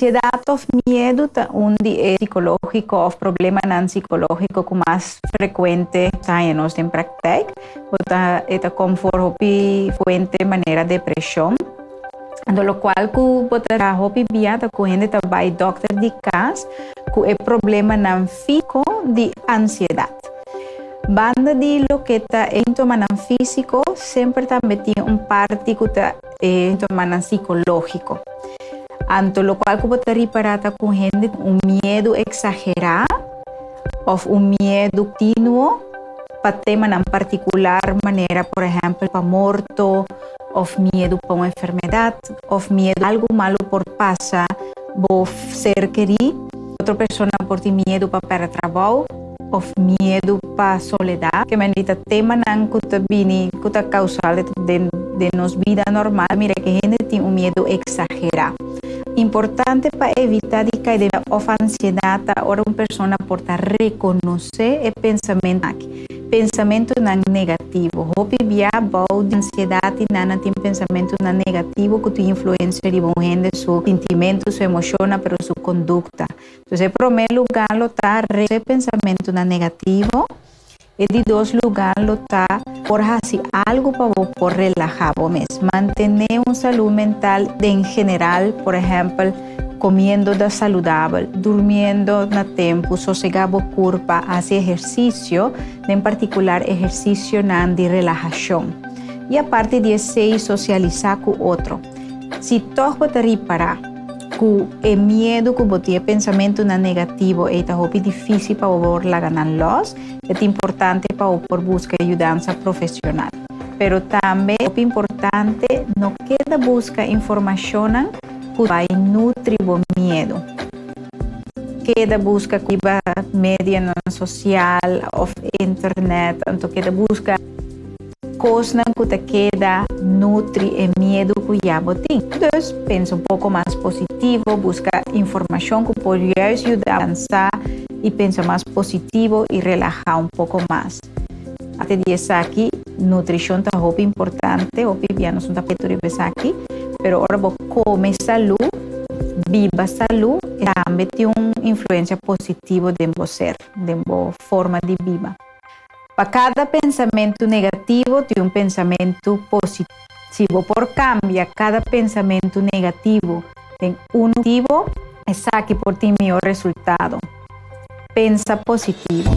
Ansiedat òf miedu ta un di e sikológiko òf problemanan sikológiko ku mas frekuente ta haña nos den praktijk. Bo ta e ta kom for hopi fuente manera depreshon. Anto lokual ku bo ta traha hopi bia ta ku hende ta bai dòkter di kas ku e problemanan físiko di ansiedat. Banda di loke ta e síntomanan físiko semper tambe tin un parti ku ta e síntomanan sikológiko. Anto lokual ku bo ta ripará ta ku hende tin un miedu eksagerá òf un miedu kontinuo pa temanan partikular manera por ehèmpel pa morto òf miedu pa un enfermedat òf miedu algu malu por pasa bo ser kerí. Otro persona por tin miedu pa pèrdè trabou òf miedu pa soledat. Ke men di ta temanan ku ta bini ku ta kausal den den nos bida normal. Mira ke hende tin un miedu eksagerá. Importante pa evitá di kai den òf ansiedat ta ora un persona por ta rekonosé e pensamentu aki. Pensamentunan negativo. Hopi bia bou di ansiedat i nan a tin pensamentunan negativo ku tin influensia riba un hende su sintimentu, su emoshonnan, pero su kondukta. Entonces e promé lugá lo ta rekonosé pensamentunan negativo. E di dos lugá lo ta por hasi algu pa bo por relahá bo mes. Mantené un salú mental den general, por ehèmpel, komiendo da saludabel, durmiendo na tempu, sosegá bo kurpa, hasi ehersisio, den partikular ehersisionan di relahashon. I aparte di esei sosialisá ku otro. Si tòg bo ta ripará ku e miedu ku bo tin, e pensamentunan negativo ei ta hopi difísil pa bo por laga nan lòs, e ta importante pa bo por buska yudansa profesional. Pero tambe hopi importante no keda buska informashonnan ku bai nutri bo miedu. Keda buska riba medianan sosial òf internet, anto keda buska. Kosnan ku ta keda nutri e miedu ku ya bo tin. Dus, pensa un poko mas positivo, buska informashon ku por juist yuda avansa i pensa mas positivo i relahá un poko mas. Aparte di esaki, nutrishon ta hopi importante, hopi bia nos no ta papia tur riba esaki, pero ora bo kome salú, biba salú, tambe tin un influensia positivo den bo ser, den bo forma di biba. Pa kada pensamentu negativo tin un pensamentu positivo. Si bo por kambia kada pensamentu negativo den unu positivo, esaki por tin mihó resultado. Pensa positivo.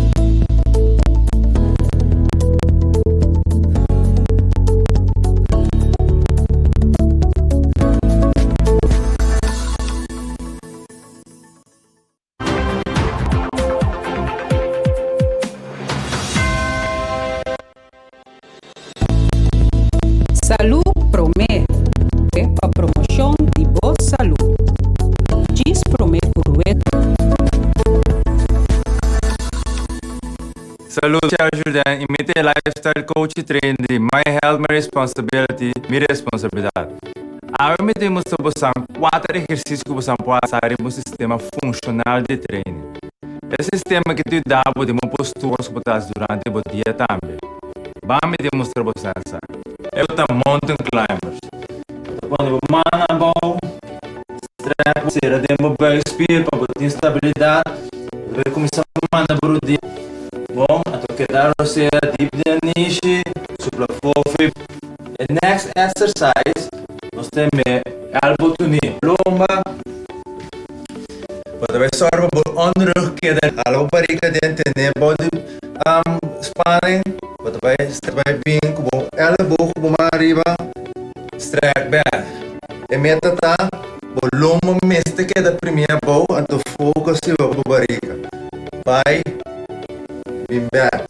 Salú promé pa promoshon di bo salú. Djis promé ku rueda. Salud, Michelle Jourdain y mi ta e lifestyle coach y trainer di My Health My Responsibility, Mi Responsabilidad. Awe mi ta mustra bosan kuater ehersisio ku bosan por hasa riba un sistema funshonal di training. E sistema ki ta yuda bo den bo postura ku bo ta hasi durante bo dia tambe. Ban mi demustra bosan esaki. E ta mountain climbers. Bo ta pone bo man abou, strek bo sera den bo buikspier pa bo tin stabilidat. Bo ta bai kuminsá manda bo rudia. Bon, anto keda rosea dip den nishi, supla fofi. E next exercise nos ta heme elbow to knee. Lomba. Bo ta bai sòru pa bo onderrug keda hala bo barika den tene bou di spanning. Bo ta bai bai bin ku bo elleboog ku bo man ariba strek bek. E meta ta bo lomba mester keda primi abou anto focus riba bo barika. Bai bin bek.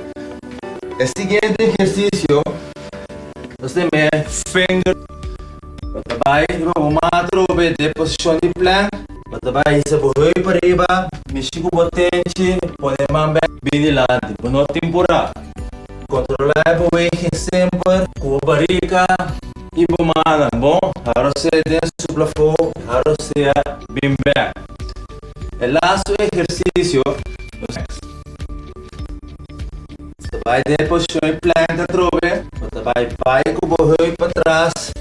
E siguiente ehersisio. Nos ta heme finger. Bo ta bai riba bo man atrobe den posishon di plank. Bo ta bai hisa bo heup ariba, mishi ku bo tenchi, pone man bek bin dilanti. Bo no tin purá. Kontrolá e beweging semper ku bo barika i bo mannan. Bon, haro sea den su plafó, haro sea bin bek. E lastu ehersisio nos. Bo ta bai den e posishon di plank atrobe. Bo ta bai bai ku bo heup patras.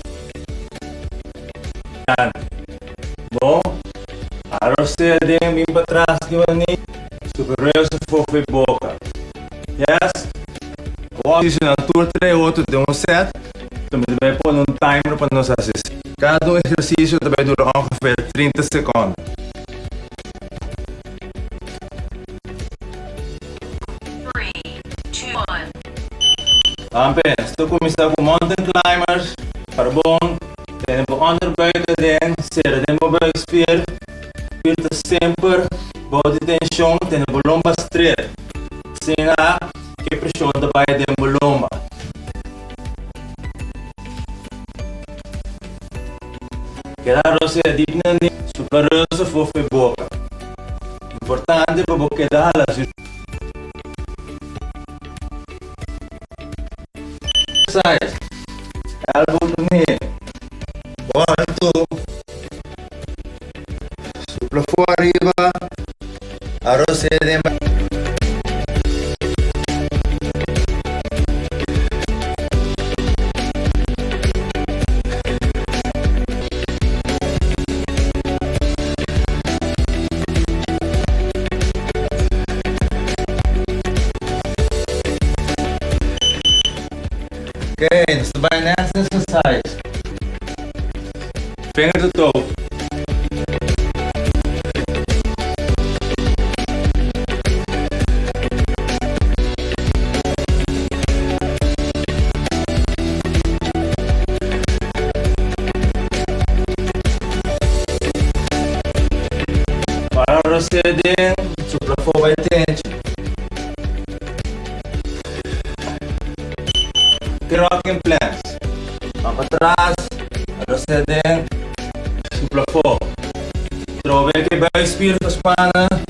Dilanti. Bon. Rosea den, bin patras riba ni, super reuze for for boka. Yes? Awor ehersisio nan tur tres otro den un set, tambe ta bai pone un timer pa nos hasi. Kada un ehersisio ta bai dura ongeveer 30 sekonde. Ampe, nos ta kuminsá ku mountain climbers, para bon, tene bo onderbuik aden, sera den bo buikspier, spier ta semper bou di tenshon, tene bo lomba stret, asina ke preshon ta bai den bo lomba. Keda rosea dip na ni, supla reuze for fe boka. Importante pa bo keda hala su. Exercise. Elbow to knee. One, two. Supla for ariba. Arrosea den. Ok, nos ta bai next exercise. Finger to toe. Para rosea den, supla for bai tenchi. Rocking planks. Van patras, rosea den, supla for. Trobe ke buikspier gespannen,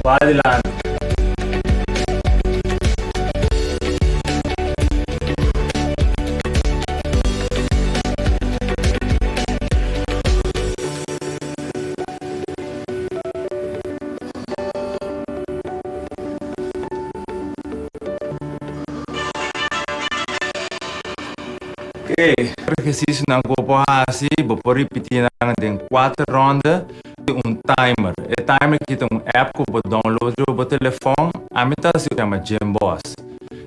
va adelante. Ok, ehersisio nan ku bo por hasi, bo por ripití nan den kuater ronda di un timer. E timer aki ta un app ku bo download riba bo telefòn, ami ta hasi yama Gymboss.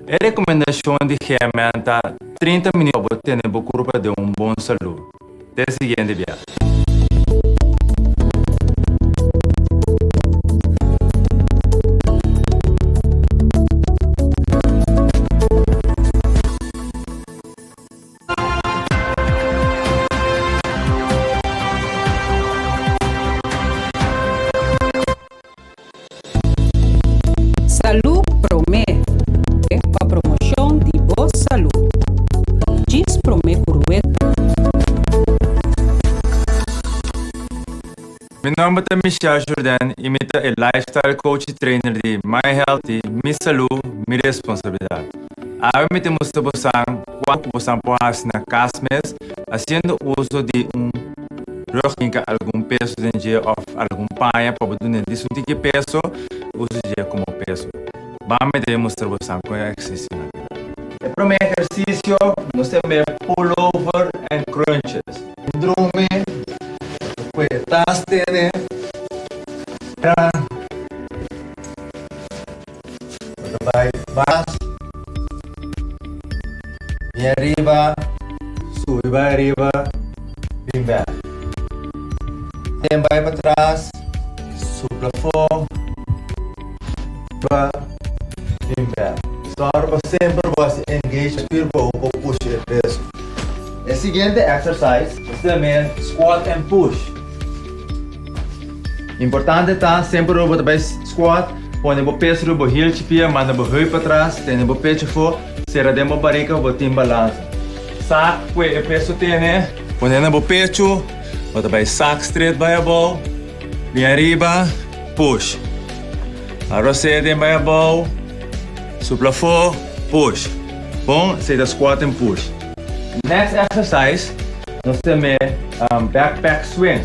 E rekomendashon di GMN ta 30 minüt pa bo tene bo kurpa den un bon salú. Te siguiente biaha. Salú Promé, pa promoshon di bo salú. Djis promé ku rued. Mi nomber ta Michelle Jourdain y mi ta e lifestyle coach y trainer di My Healthy, Mi Salú, Mi Responsabilidad. Awe mi ta mustra bosan cua cu bosan por haci na cas mes haciendo uso di un rug hinca algun peso den dje of algun paña pa bo duna dis un tiki peso usa dje como peso. Ban mi ta mustra bosan con e ehercicionan aki ta. E prome ehercicio nos ta yama pullover and crunches. Drumi cu e tas tene. Bo ta bai bas, bin ariba, subi bai ariba, bin bek. Den bai patras, supla afó, ba, bin bek. Sòru pa semper bo hasi engage spier pa bo por pusha e peso. E siguiente exercise nos ta yam'é squat and push. Importante ta semper ora bo ta bai squat, pone bo peso riba bo hieltje pia, manda bo heup patras, tene bo pecho afó, sera den bo barika pa bo tin balansa. Sak pue e peso tene, pone na bo pecho, bo ta bai sak stret bai abou, bin ariba, push. Arosea den bai abou, supla afó, push. Bon, esei ta squat en push. Next exercise, nos tene backpack swing.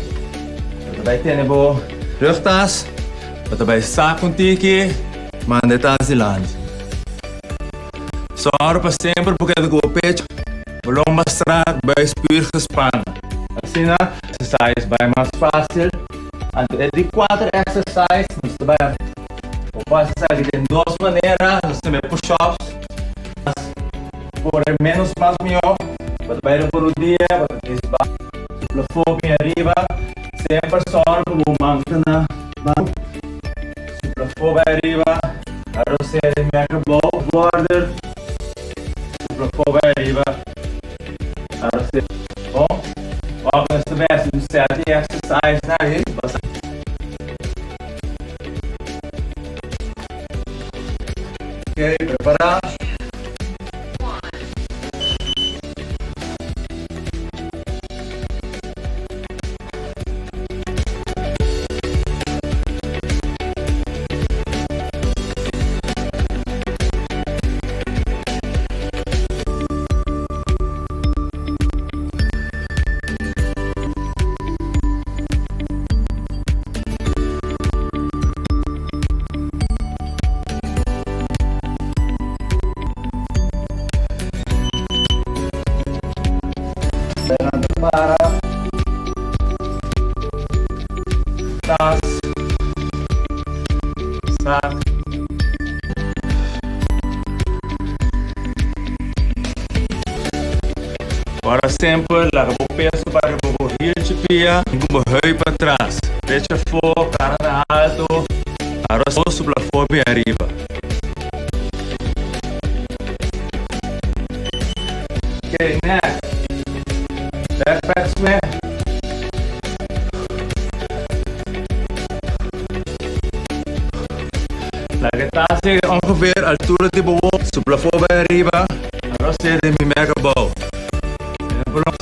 Bo ta bai tene bo rugtas, bo ta bai sak un tiki, manda e tas dilanti. Sòru pa semper bo keda ku bo pecho, bo lomba strak, buik spier gespannen. Asina exercise bai mas fácil. Anto e di kuater exercise nos ta bai bo por hasi esaki den dos manera, nos ta mira push-ups, mas kore menos mas mihó, bo ta bai riba rudia, bo ta disba su plafon bin ariba, semper sòru ku bo man ta na bou, su plafon bai ariba, arosé di meka bou, border, su plafon bai ariba. Bon, ora ku nos ta bai hasi un sèt di exercise nan ei, basa. Ok, prepará. Fernando para. Tas. Sak. Ora semper laga bo peso pa riba bo hieltje pia i ku bo heup patras. Pecho afó, kara na alto, aros supla afó bin ariba. Ok, next. Backpack swing. Laga e tas yega ongeveer altura di bo wou. Supla afó bai ariba. Aros sera den mi mek abou.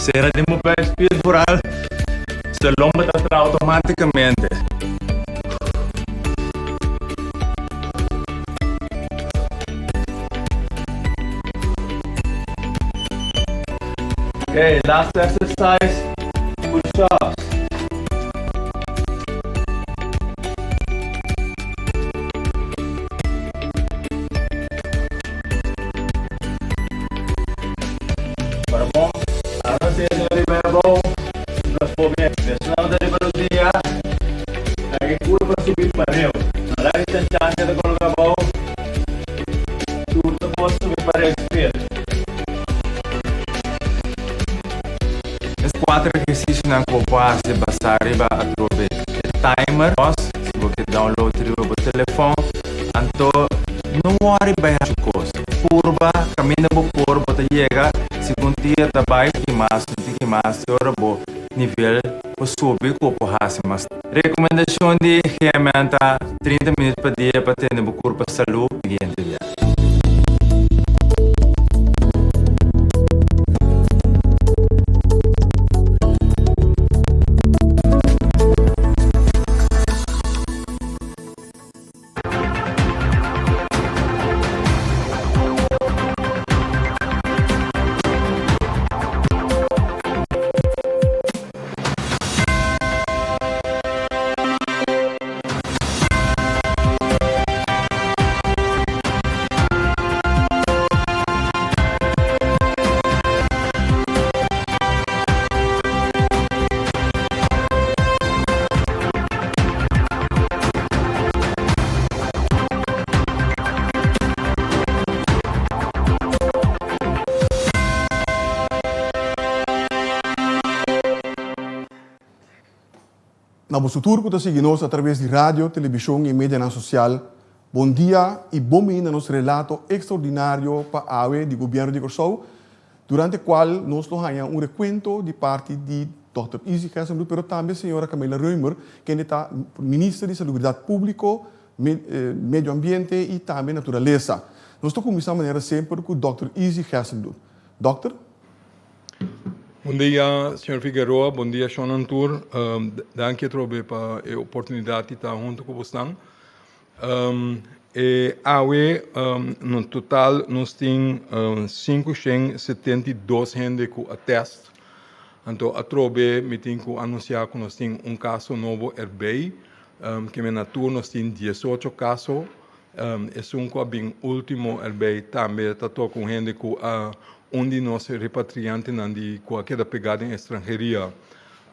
Sera den bo buikspier vooral. Su lomba ta traha automaticamente. Okay, last exercise, push-ups. Para bom, ahora sí, riba abou, Personal ta riba rudia, laga e kurpa subi pareu. No laga e chanchan keda koloka abou. Tur ta por subi pareu spil. Es kuater ehersisionan ku bo por hasi basá riba atrobe e timer. Si bo ke download riba bo telefòn, anto no wòri bai hasi kos. Purba kaminda bo por bo ta yega, segun dia ta bai tiki mas, tiki mas te ora bo nivel por subi ku bo por hasi mas. Rekomendashon di GMN ta 30 minüt pa dia pa tene bo kurpa salú siguiente dia. Na boso tur ku ta sigui nos atraves di radio, telebishon i medianan sosial, bon dia i bon bini na nos relato ekstraordinario pa awe di Gobièrnu di Kòrsou, durante kual nos lo haña un rekuento di parti di Dòkter Izzy Gerstenbluth pero tambe señora Camilla Römer kende ta Minister di Salubridat Públiko, Medio Ambiente i tambe Naturalesa. Nos ta kuminsá manera semper ku Dòkter Izzy Gerstenbluth. Dòkter? Bon dia señor Figueroa, bon dia shonnan tur. Danki atrobe pa e oportunidat di ta huntu ku bosnan. E awe no total nos tin 572 hende ku a test. Anto atrobe mi tin ku anunsiá ku nos tin un kaso nobo erbei. Ke men na tur nos tin 18 kaso. Esun ku a bin último erbei tambe ta toka un hende ku a un di nos repatriantenan di ku a keda pegá den estranheria.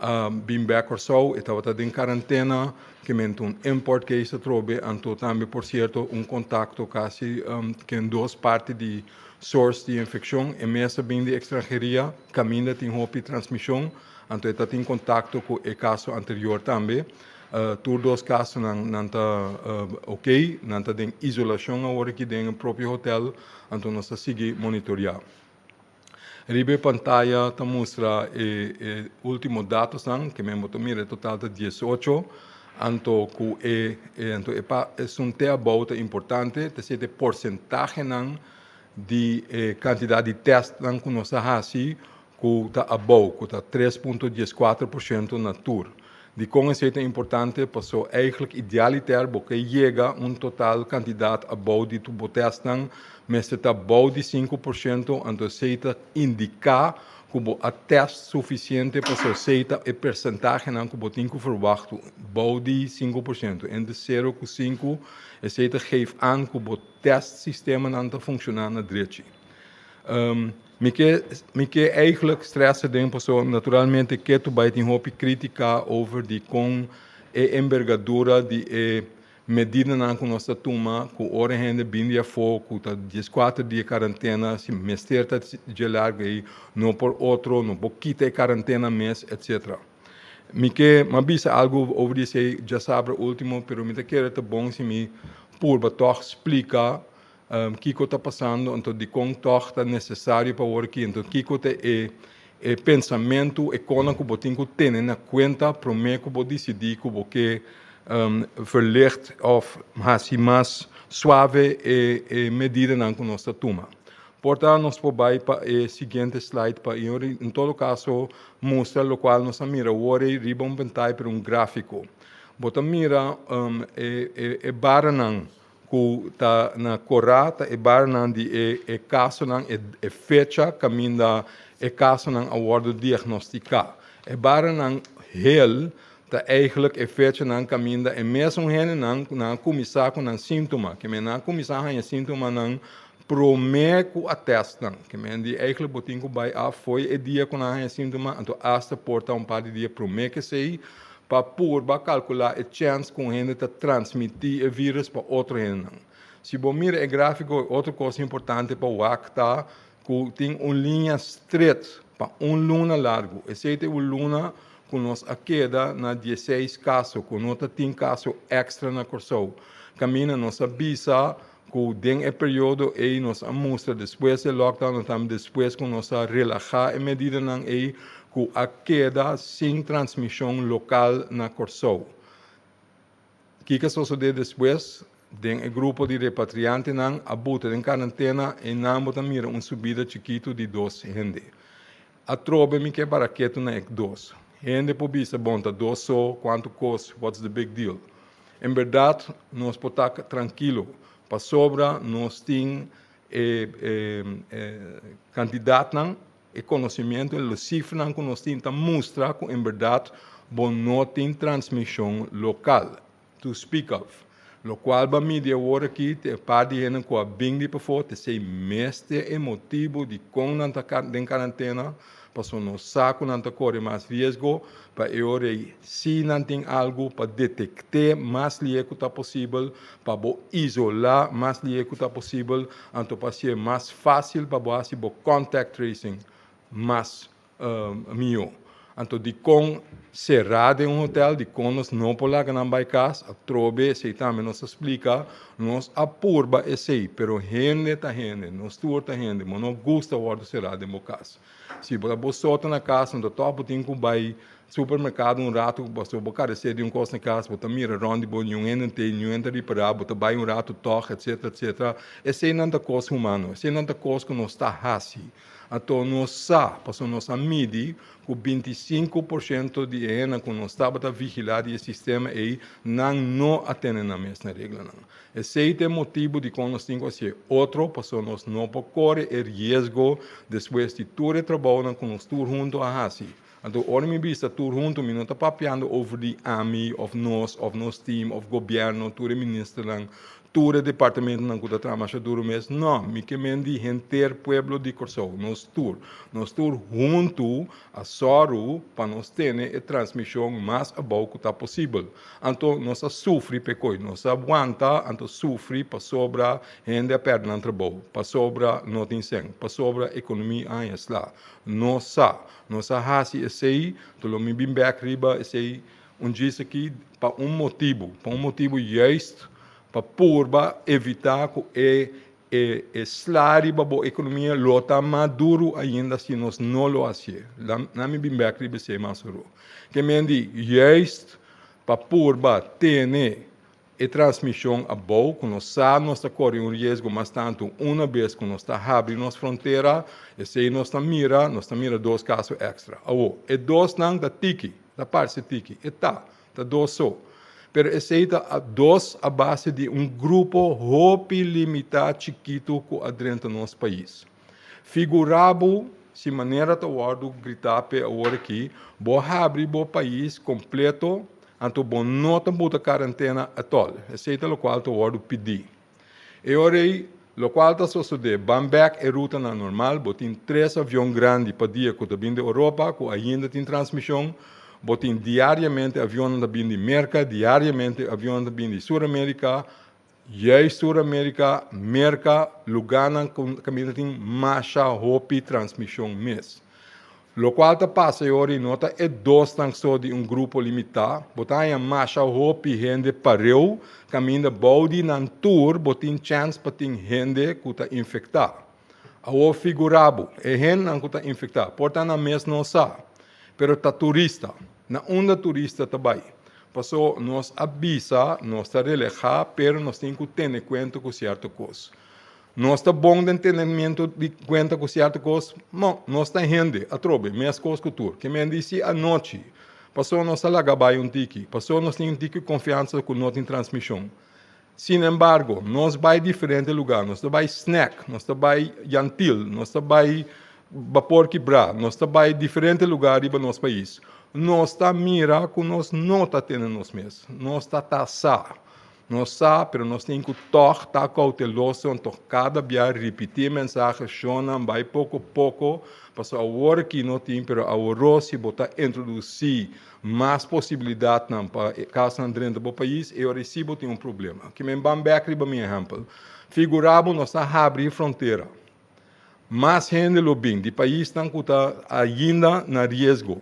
a bin bèk Kòrsou, e tabata den karantena, ke men ta un import case atrobe, anto tambe por sierto un kontakto kasi ken dos parti di source di infekshon, e mes a bin di ekstranheria, kaminda tin hopi transmishon, anto e ta tin kontakto ku e kaso anterior tambe. Tur dos kasonan nan ta ok, nan ta den isolashon awor aki den e propio hotel, anto nos ta sigui monitoreá. Riba e pantaya ta mustra e e ultimo datosnan, ke men bo ta mira e total ta 18, anto ku e e anto e pa esun te abou ta importante, ta sete porsentahenan di e kantidat di tèstnan ku nos a hasi ku ta abou, ku ta 3,14% na tur. Dikon esei ta importante? Paso eigenlijk idealiter bo ke yega un total kantidat abou di tur bo tèstnan mester ta bou di 5%, anto esei ta indiká ku bo a tèst sufisiente paso esei ta e persentahenan ku bo tin ku ferwachtu, bou di 5%, entre sero ku sinku, esei ta geef aan ku bo tèst sistemanan ta funshoná na drechi. Mi ke mi ke eigenlijk stressa den paso naturalmente ketu bai tin hopi kritika over di kon e embergadura di e medidanan ku nos ta tuma ku ora hende bin di afó ku ta 14 dia karantena si mester ta dje largu ei no por otro no por kita e karantena mes etcetera. Mi ke mi a bisa algu over di esei djasabra ultimo pero mi ta kere ta bon si mi purba tòg splika Kiko ta pasando, anto dikon tòg ta nesesario pa wòrdu aki? Anto kiko ta e e pensamentu, e konan ku bo tin ku tene na kuenta promé ku bo disidí ku bo ke verlicht òf hasi mas suave e e medidanan ku nos ta tuma? Por ta nos por bai pa e siguiente slide pa en todo kaso mustra lokual nos a mira awor ei riba un pantaya pero un gráfiko. Bo ta mira e e e baranan ku ta na korá ta e barnan di e e kasonan, e e fecha kaminda e kasonan a wòrdu diagnostiká. E barnan hel ta eigentlik e fechanan kaminda e mesun hendenan ku nan a kuminsá ku nan síntoma, ke men nan a kuminsá haña síntomanan promé ku a tèst nan. Ke men di eigentlik bo tin ku bai af fo'i e dia ku nan a haña síntoma, anto asta por ta un par di dia promé ku esei pa purba kalkulá e chèns ku un hende ta transmití e vírùs pa otro hendenan. Si bo mira e gráfiko, otro kos importante pa wak ta ku tin un liña stret pa un luna largu. Esei ta e un luna ku nos a keda na 16 kaso, ku no ta tin kaso èkstra na Kòrsou. Kaminda nos a bisa ku den e periodo ei nos a mustra despues di e lockdown i tambe despues ku nos a relahá e medidanan ei ku a keda sin transmishon lokal na Kòrsou. Kiko a sosodé despues? Den e grupo di repatriantenan a buta den karantena i nan bo ta mira un subida chikitu di dos hende. Atrobe mi ke bara ketu na e dos. Hende por bisa, bon, ta dos so, kuantu kos, what's the big deal? En bèrdat nos por ta trankilo, pasobra nos tin e kantidatnan, e konosementu, e sifranan ku nos tin ta mustra ku en bèrdat bo no tin transmishon lokal. To speak of. Lokual ba midi awor aki ta e par di hende ku a bin di pafó ta esei mes ta e motibu di kon nan ta den karantena, pasobra nos sa ku nan ta kore mas riesgo pa e ora ei si nan tin algu pa detekt'é mas lihe ku ta posibel, pa bo isolá mas lihe ku ta posibel, anto pa hasié mas fásil pa bo hasi bo contact tracing mas Mihó. Anto dikon será den un hotel, dikon nos no por laga nan bai kas? Atrobe esei tambe nos a splika, nos a purba esei, pero hende ta hende, nos tur ta hende, bo no gusta wòrdu será den bo kas. Si bo ta bo so ta na kas, anto tòg bo tin ku bai supermerkado un ratu, pasobra bo karesé di un kos na kas, bo ta mira rònt di bo, niun hende no tei, niun hende ta ripará, bo ta bai un ratu tòg, etsetera, etsetera. Eseinan ta kos humano, eseinan ta kos ku nos ta hasi. Anto nos sa, pasobra nos a midi ku 25% di e hendenan ku nos tabata vigilá di e sistema ei, nan no a tene nan mes na reglanan. Esei ta e motibu dikon nos tin ku hasié otro, pasobra nos no por kore e riesgo despues di tur e trabounan ku nos tur huntu a hasi. Anto ora mi bisa tur huntu mi no ta papiando over di ami òf nos òf nos team òf gobièrnu, tur e ministernan. Tur e departamentonan ku ta traha masha duru mes? No, mi ke men di henter pueblo di Kòrsou, nos tur. Nos tur huntu a sòru pa nos tene e transmishon mas abou ku ta posibel. Anto nos a sufri p'e koi, nos a wanta anto sufri pasobra hende a pèrdè nan trabou, pasobra no tin sèn, pasobra ekonomia a haña sla. Nos sa, nos a hasi esei, anto lo mi bin bèk riba esei Un djis aki pa un motibu, pa un motibu juist pa purba evitá ku e e e sla riba bo ekonomia lo ta mas duru ainda si nos no lo hasié. Laat mi bin bèk riba esei mas oro. Ke men di juist pa purba tene E transmishon abou ku nos sa nos ta kore un riesgo mas tantu una bes ku nos ta habri nos frontera, esei nos ta mira, nos ta mira dos kaso èkstra. Awor, e dosnan ta tiki, ta parse tiki, e ta, ta dos so. Pero esei ta dos a base di un grupo hopi limitá chikitu ku a drenta nos pais. Figurá bo si manera ta wòrdu gritá p'e awor aki, bo habri bo pais kompleto, Anto bo no ta buta karentena atòl. Esei ta lokual ta wòrdu pidí. E ora ei, lokual ta sosodé, ban bèk e rutanan normal, bo tin tres avion grandi pa dia ku ta bin di Oropa ku ainda tin transmishon, bo tin diariamente avionnan ta bin di Merka, diariamente avionnan ta bin di Sur Amerika, juist Sur Amerika, Merka, lugánan ku kaminda tin masha hopi transmishon mes. Lokual ta pasa e ora i no ta e dosnan so di un grupo limitá, bo ta haña masha hopi hende pareu kaminda bou di nan tur bo tin chèns pa tin hende ku ta infektá. Awor figurá bo, e hendenan ku ta infektá por ta nan mes no sa, pero ta turista. Na unda turista ta bai? Paso nos a bisa nos ta relehá pero nos tin ku tene kuenta ku sierto kos. Nos ta bon den tenemiento di kuenta ku sierto kos? No, nos ta hende, atrobe, meskos ku tur. Ke men di si anochi, pasobra nos a laga bai un tiki, pasobra nos tin un tiki konfiansa ku no tin transmishon. Sin embargo, nos bai diferente lugá, nos ta bai snack, nos ta bai Jan Thiel, nos ta bai Bapor Kibrá, nos ta bai diferente lugá riba nos pais. Nos ta mira ku nos no ta tene nos mes, nos ta tasá. Nos sa, pero nos tin ku tòg ta kouteloso anto kada bia ripití e mensahe, Shonnan, bai poko poko, pasobra awor aki no tin, pero aworó si bo ta introdusí mas posibilidatnan pa e kasnan drenta bo pais, e ora ei sí bo tin un problema. Ki men ban bèk riba mi ehèmpel. Figurá bo nos ta habri frontera. Mas hende lo bin di paisnan ku ta ainda na riesgo.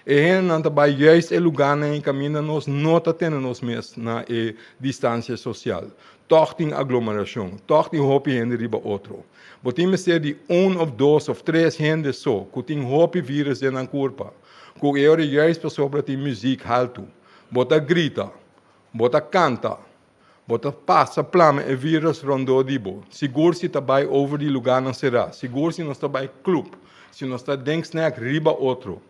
E hendenan ta bai juist e lugánan ei kaminda nos no ta tene nos mes na e distansia sosial. Tòg tin aglomerashon, tòg tin hopi hende riba otro. Bo tin mester di un òf dos òf tres hende so ku tin hopi vírus den nan kurpa, ku e ora juist pasobra tin muzik haltu. Bo ta grita, bo ta kanta, bo ta pasa plama e vírus rondó di bo. Sigur si ta bai over di lugánan será, sigur si nos ta bai klup, si nos ta den snèk riba otro.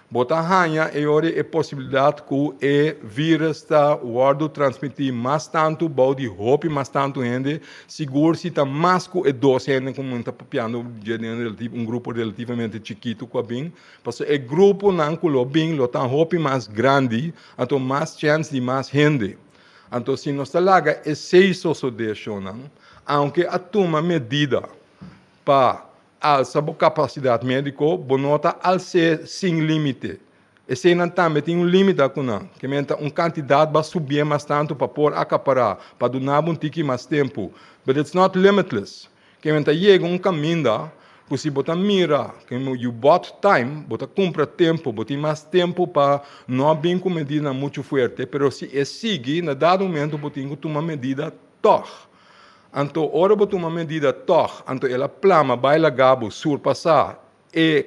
Bo ta haña e ora e posibilidat ku e vírus ta wòrdu transmití mas tantu bou di hopi mas tantu hende, sigur si ta mas ku e dos hende ku mi ta papiando dje den un grupo relativamente chikitu ku a bin, pasobra e gruponan ku lo bin lo ta hopi mas grandi, anto mas chèns di mas hende. Anto si nos ta laga esei sosodé shonnan, aunke a tuma medida pa alsa bo kapasidat médiko, bo no ta als'é sin límite. Eseinan tambe tin un límite ku nan, ke men ta un kantidat ba subié mas tantu pa por akapará, pa duna bo un tiki mas tempu. But it's not limitless. Ke men ta yega un kaminda ku si bo ta mira ke you bought time, bo ta kumpra tempu, bo tin mas tempu pa no bin ku medidanan muchu fuerte, pero si e sigui, na dado momento bo tin ku tuma medida tòg. Anto ora bo tuma medida tòg, anto el a plama bai laga bo surpasá e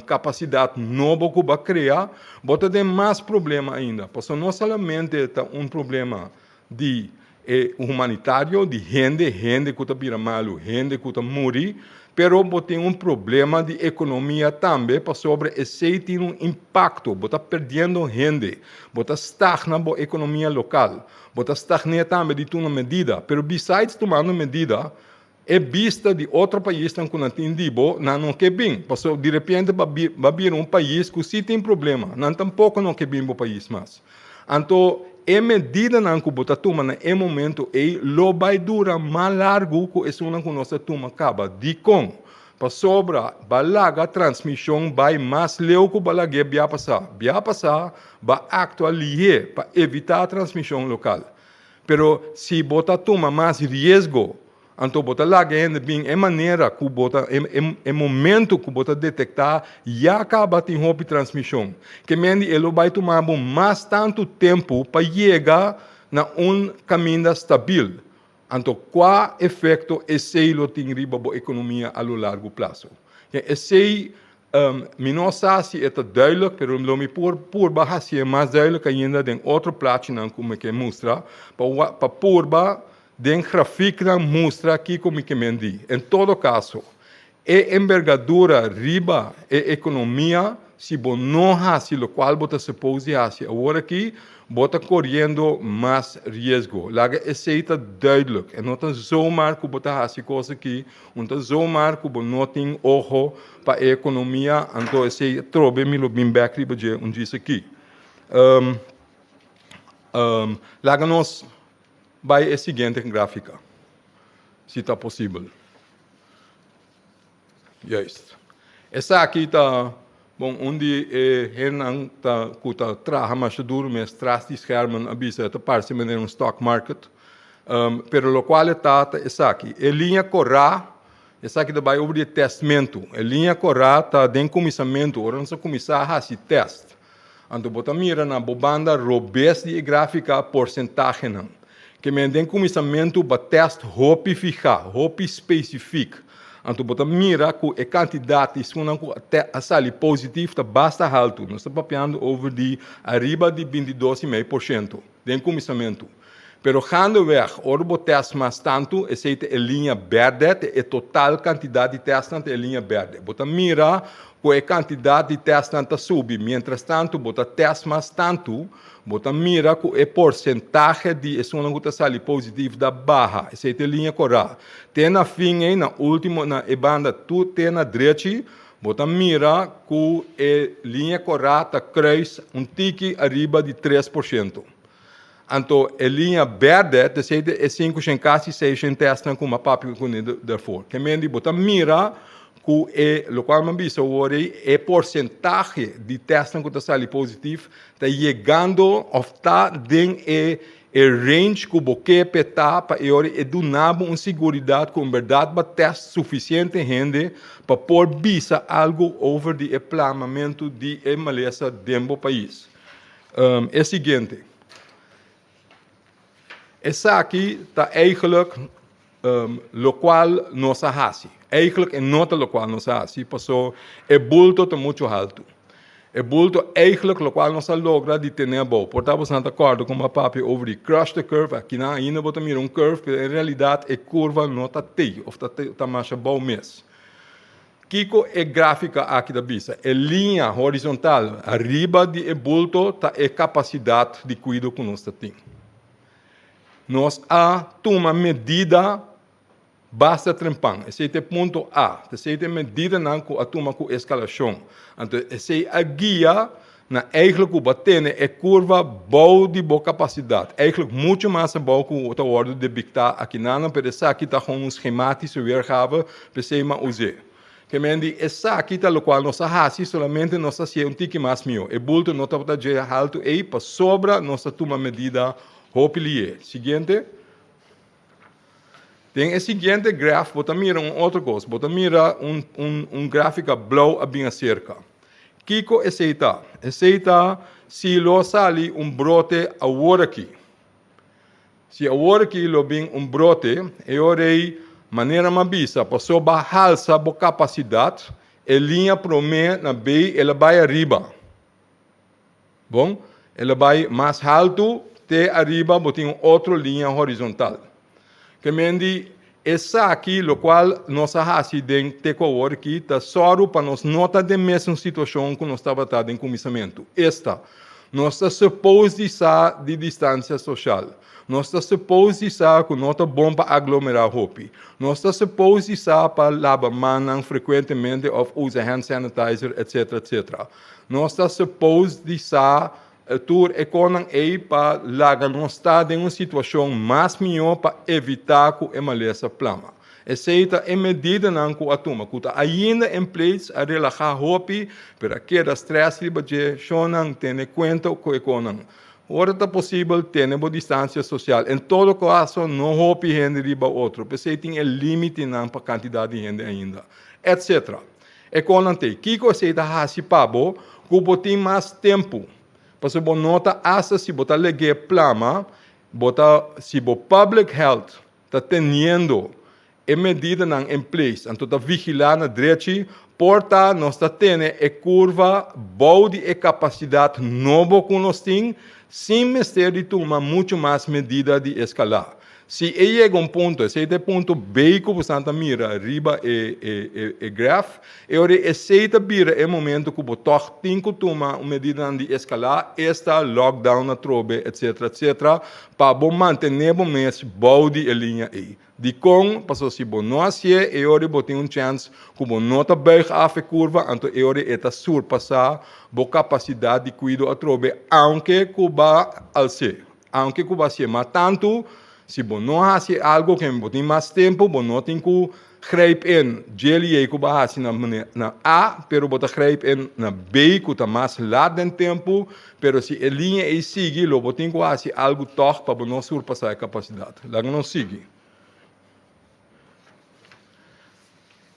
kapasidat nobo ku bo a krea, bo ta den mas problema ainda. Pasobra no solamente ta un problema di e humanitario, di hende, hende ku ta bira malu, hende ku ta muri, pero bo tin un problema di ekonomia tambe, pasobra esei tin un impakto, bo ta perdiendo hende, bo ta stagna bo ekonomia lokal. Bo ta stagné tambe di tuma medida, pero besides tumando medida, e bista di otro paisnan ku nan tin di bo, nan no ke bin, pasobra di repente bo a bira un pais ku si tin problema, nan tampoko no ke bin bo pais mas. Anto e medidanan ku bo ta tuma na e momento ei lo bai dura mas largu ku esunnan ku nos a tuma kaba. Dikon? Pasobra ba laga transmishon bai mas leu ku ba lag'é bia pasá. Bia pasá ba aktua lihé pa evitá transmishon lokal. Pero si bo ta tuma mas riesgo, anto bo ta laga e hende bin e manera ku bo ta, e momento ku bo ta detektá ya kaba tin hopi transmishon. Ke men di e lo bai tuma bo mas tantu tempu pa yega na un kaminda stabil. Anto kua efekto esei lo tin riba bo ekonomia a lo largu plaso? Esei Mi no sa si e ta duidelijk, pero lo mi por purba hacié mas duidelijk ainda den otro plachinan cu mi ke mustra, pa pa purba den grafieknan mustra kico mi ke men di. En todo caso, e embergadura riba e economia, si bo no haci locual bo ta suppose di haci awor aki, Bo ta koriendo mas riesgo. Laga esei ta duidelijk. E no ta zomaar ku bo ta hasi kos aki, un ta zomaar ku bo no tin oho pa e ekonomia, anto esei atrobe mi lo bin bek riba dje un djis aki. Laga nos bai e siguiente grafika, si ta posibel. Juist. Esaki ta, bon, un di e hendenan ta ku ta traha masha duru mes tras di schermen a bisa e ta parse manera un stock market. Pero lokual e ta ta esaki. E liña korá, esaki ta bai over di e testmentu. E liña korá ta den kuminsamentu, ora nos a kuminsá hasi test. Anto bo ta mira na bo banda robes di e gráfika porsentahenan. Ke men den kuminsamentu ba tèst hopi fihá, hopi spesifik. Anto bo ta mira ku e kantidat di esunnan ku a sali positif ta basta haltu. Nos ta papiando over di ariba di 22 i mei por shento den kuminsamentu. Pero gaandeweg, ora bo tèst mas tantu, esei ta e liña bèrdè, ta e total kantidat di tèstnan ta e liña bèrdè. Bo ta mira ku e kantidat di tèstnan ta subi. Mientrastantu bo ta tèst mas tantu, bo ta mira ku e porsentahe di esunnan ku ta sali positif ta baha. Esei ta e liña kòrá. Te na fin ei, na último, na e banda tur te na drechi, bo ta mira ku e liña kòrá ta kruis un tiki ariba di 3%. Anto e liña bèrdè ta esei e 500 kasi 600 tèstnan ku mi a papia kuné dèrfor. Ke men di bo ta mira ku e lokual mi a bisa awor ei, e porsentahe di tèstnan ku ta sali positif ta yegando òf ta den e e range ku bo ke p'e ta pa e ora e duna bo un siguridat ku en bèrdat bo a tèst sufisiente hende pa por bisa algu over di e plamamentu di e malesa den bo pais. E siguiente. Esaki ta eigenlijk locual nos a haci. Eigenlijk e no ta locual nos a haci, paso e bulto ta mucho halto. E bulto eigenlijk locual nos a logra di tene abou. Por ta boso ta corda como a papia over di crush the curve, akinan ainda bo ta mira un curve, pero en realidad e curva no ta tey of ta masha abou mes. Kiko e gráfika aki ta bisa? E liña horizontal riba di e bulto ta e kapasidat di kuido ku nos ta tin. Nos a tuma medida basta trempan. Esei ta e punto A. Esei ta e medidanan ku a tuma ku eskalashon. Anto esei a guia na eigelijk ku bo a tene e kurva bou di bo kapasidat. Eigelijk muchu mas abou ku ta wòrdu debiktá akinanan, pero esaki ta gewoon un schematische weergave, p'esei mi a us'é. Ke men di esaki ta lokual nos a hasi, solamente nos a hasié un tiki mas mihó. E bulto no tabata dje haltu ei pasobra nos a tuma medida hopi lié. Siguiente. Den e siguiente graf bo ta mira un otro kos. Bo ta mira un un un gráfika blou a bin aserka. Kiko esei ta? Esei ta si lo sali un brote awor aki. Si awor aki lo bin un brote, e ora ei, manera mi a bisa, pasobra bo a halsa bo kapasidat, e liña promé na bei el a bai ariba. Bon, el a bai mas haltu te ariba bo tin un otro liña horizontal. Ke men di esaki lokual nos a hasi den te ku awor aki ta sòru pa nos no ta den mesun situashon ku nos tabata den kuminsamentu. Esta, nos ta suppose di sa di distansia soshal. Nos ta suppose di sa ku no ta bon pa aglomerá hopi. Nos ta suppose di sa pa laba mannan frekuentemente òf usa hand sanitizer, etsetera, etsetera. Nos ta suppose di sa. Tur e konan ei pa laga nos ta den un situashon mas mihó pa evitá ku e malesa plama. Esei ta e medidanan ku a tuma, ku ta ainda en place, a relahá hopi, pero a keda strès riba dje. Shonnan, tene kuenta ku e konan. Ora ta posibel, tene bo distansia sosial. En todo kaso, no hopi hende riba otro. P'esei tin e límitenan pa kantidat di hende ainda, etc. E konan t'ei, kiko esei ta hasi pa bo ku bo tin mas tempu? Pasobra bo no ta asta si bo ta leg'é plama, bo ta si bo public health ta teniendo e medidanan en place, anto ta vigilá na drechi, por ta nos ta tene e kurva bou di e kapasidat nobo ku nos tin, sin mester di tuma muchu mas medida di eskalá. Si e yega un punto, esei ta e punto B ku bosan ta mira riba e e e graf, e ora esei ta bira e momento ku bo tòg tin ku tuma un medidanan di eskalá, esta lockdown atrobe, etcetera, etcetera, pa bo mantené bo mes bou di e liña ei. Dikon? Pasobra si bo no hasié, e ora bo tin un chèns ku bo no ta buig af e kurva, anto e ora e ta surpasá bo kapasidat di kuido atrobe, aunke ku bo a als'é. Aunke ku bo hasié mas tantu, si bo no hasi algu ke bo tin mas tempu, bo no tin ku grijp in dje liei ku bo a hasi na na A, pero bo ta grijp in na B ku ta mas lat den tempu, pero si e liña ei sigui lo bo tin ku hasi algu tòg pa bo no surpasá e kapasidat. Laga nos sigui.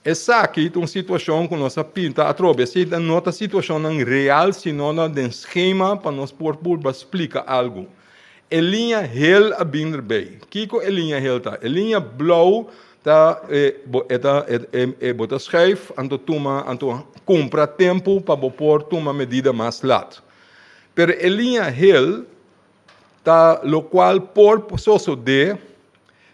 Esaki ta un situashon ku nos a pinta atrobe. Esei no ta situashonnan real, sino na den skema pa nos por purba splika algu. E liña hel a bin erbei. Kiko e liña hel ta? E liña blou ta e bo e ta e bo ta schuif anto tuma anto kumpra tempu pa bo por tuma medida mas lat. Pero e liña hel Ta lokual por sosodé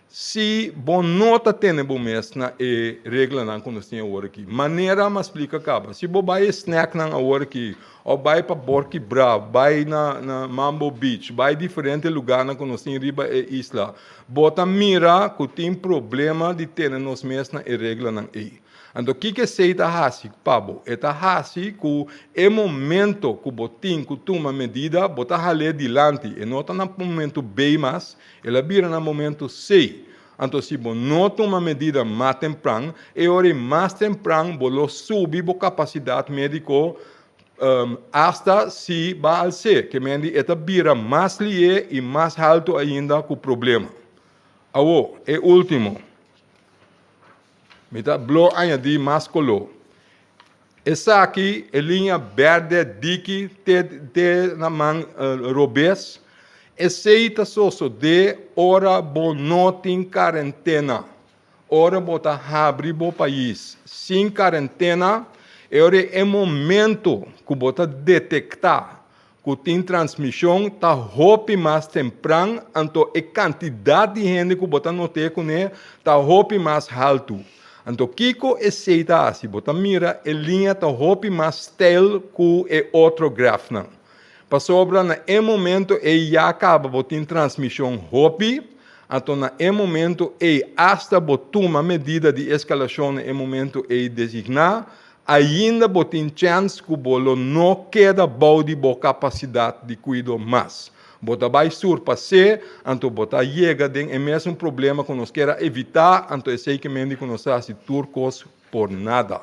si bo no ta tene bo mes na e reglanan ku nos tin awor aki. Manera mi a splika kaba, si bo bai e snacknan awor aki, òf bai pa Borki Bra, bai na na Mambo Beach, bai diferente lugánan ku nos tin riba e isla, bo ta mira ku tin problema di tene nos mes na e reglanan ei. Anto kiko esei ta hasi pa bo? E ta hasi ku e momento ku bo tin ku tuma medida, bo ta hal'é dilanti. E no ta na momento B mas, el a bira na momento C. Anto si bo no tuma medida mas tempran, e ora ei mas tempran bo lo subi bo kapasidat médiko asta si ba al C. Ke men di e ta bira mas lié i mas haltu ainda ku problema. Awor, e último. Mi ta blo añadí mas koló. Esaki e liña bèrdè diki te te na man robes. Esei ta sosodé ora bo no tin karentena. Ora bo ta habri bo pais sin karentena, e ora e momento ku bo ta detektá ku tin transmishon ta hopi mas tempran, anto e kantidat di hende ku bo ta not'é kuné ta hopi mas haltu. Anto kiko esei ta hasi? Bo ta mira e liña ta hopi mas steil ku e otro grafnan. Pasobra na e momento ei ya kaba bo tin transmishon hopi, anto na e momento ei asta bo tuma medida di eskalashon na e momento ei designá, Ainda bo tin chèns ku bo lo no keda bou di bo kapasidat di kuido mas. Bo ta bai surpas'é, anto bo ta yega den e mesun problema ku nos kier a evitá, anto esei ke mende ku nos ta hasi tur kos por nada.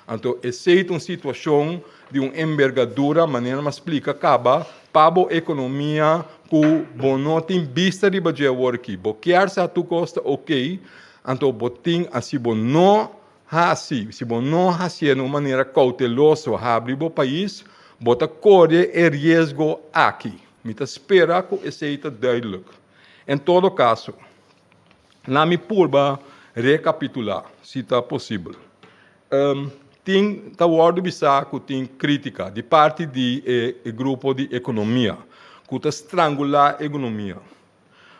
Anto esei ta un situashon di un embergadura, manera mi a splika kaba, pa bo ekonomia ku bo no tin bista riba dje awor aki. Bo kier sa tur kos ta okey, anto bo tin, si bo no Hasi, si bo no hasié na un manera kouteloso habri bo pais, bo ta kore e riesgo aki. Mi ta spera ku esei ta duidelijk. En todo kaso, laat mi purba rekapitulá, si ta posibel. Tin ta wòrdu bisá ku tin krítika di parti di e grupo di ekonomia ku ta strangulá ekonomia.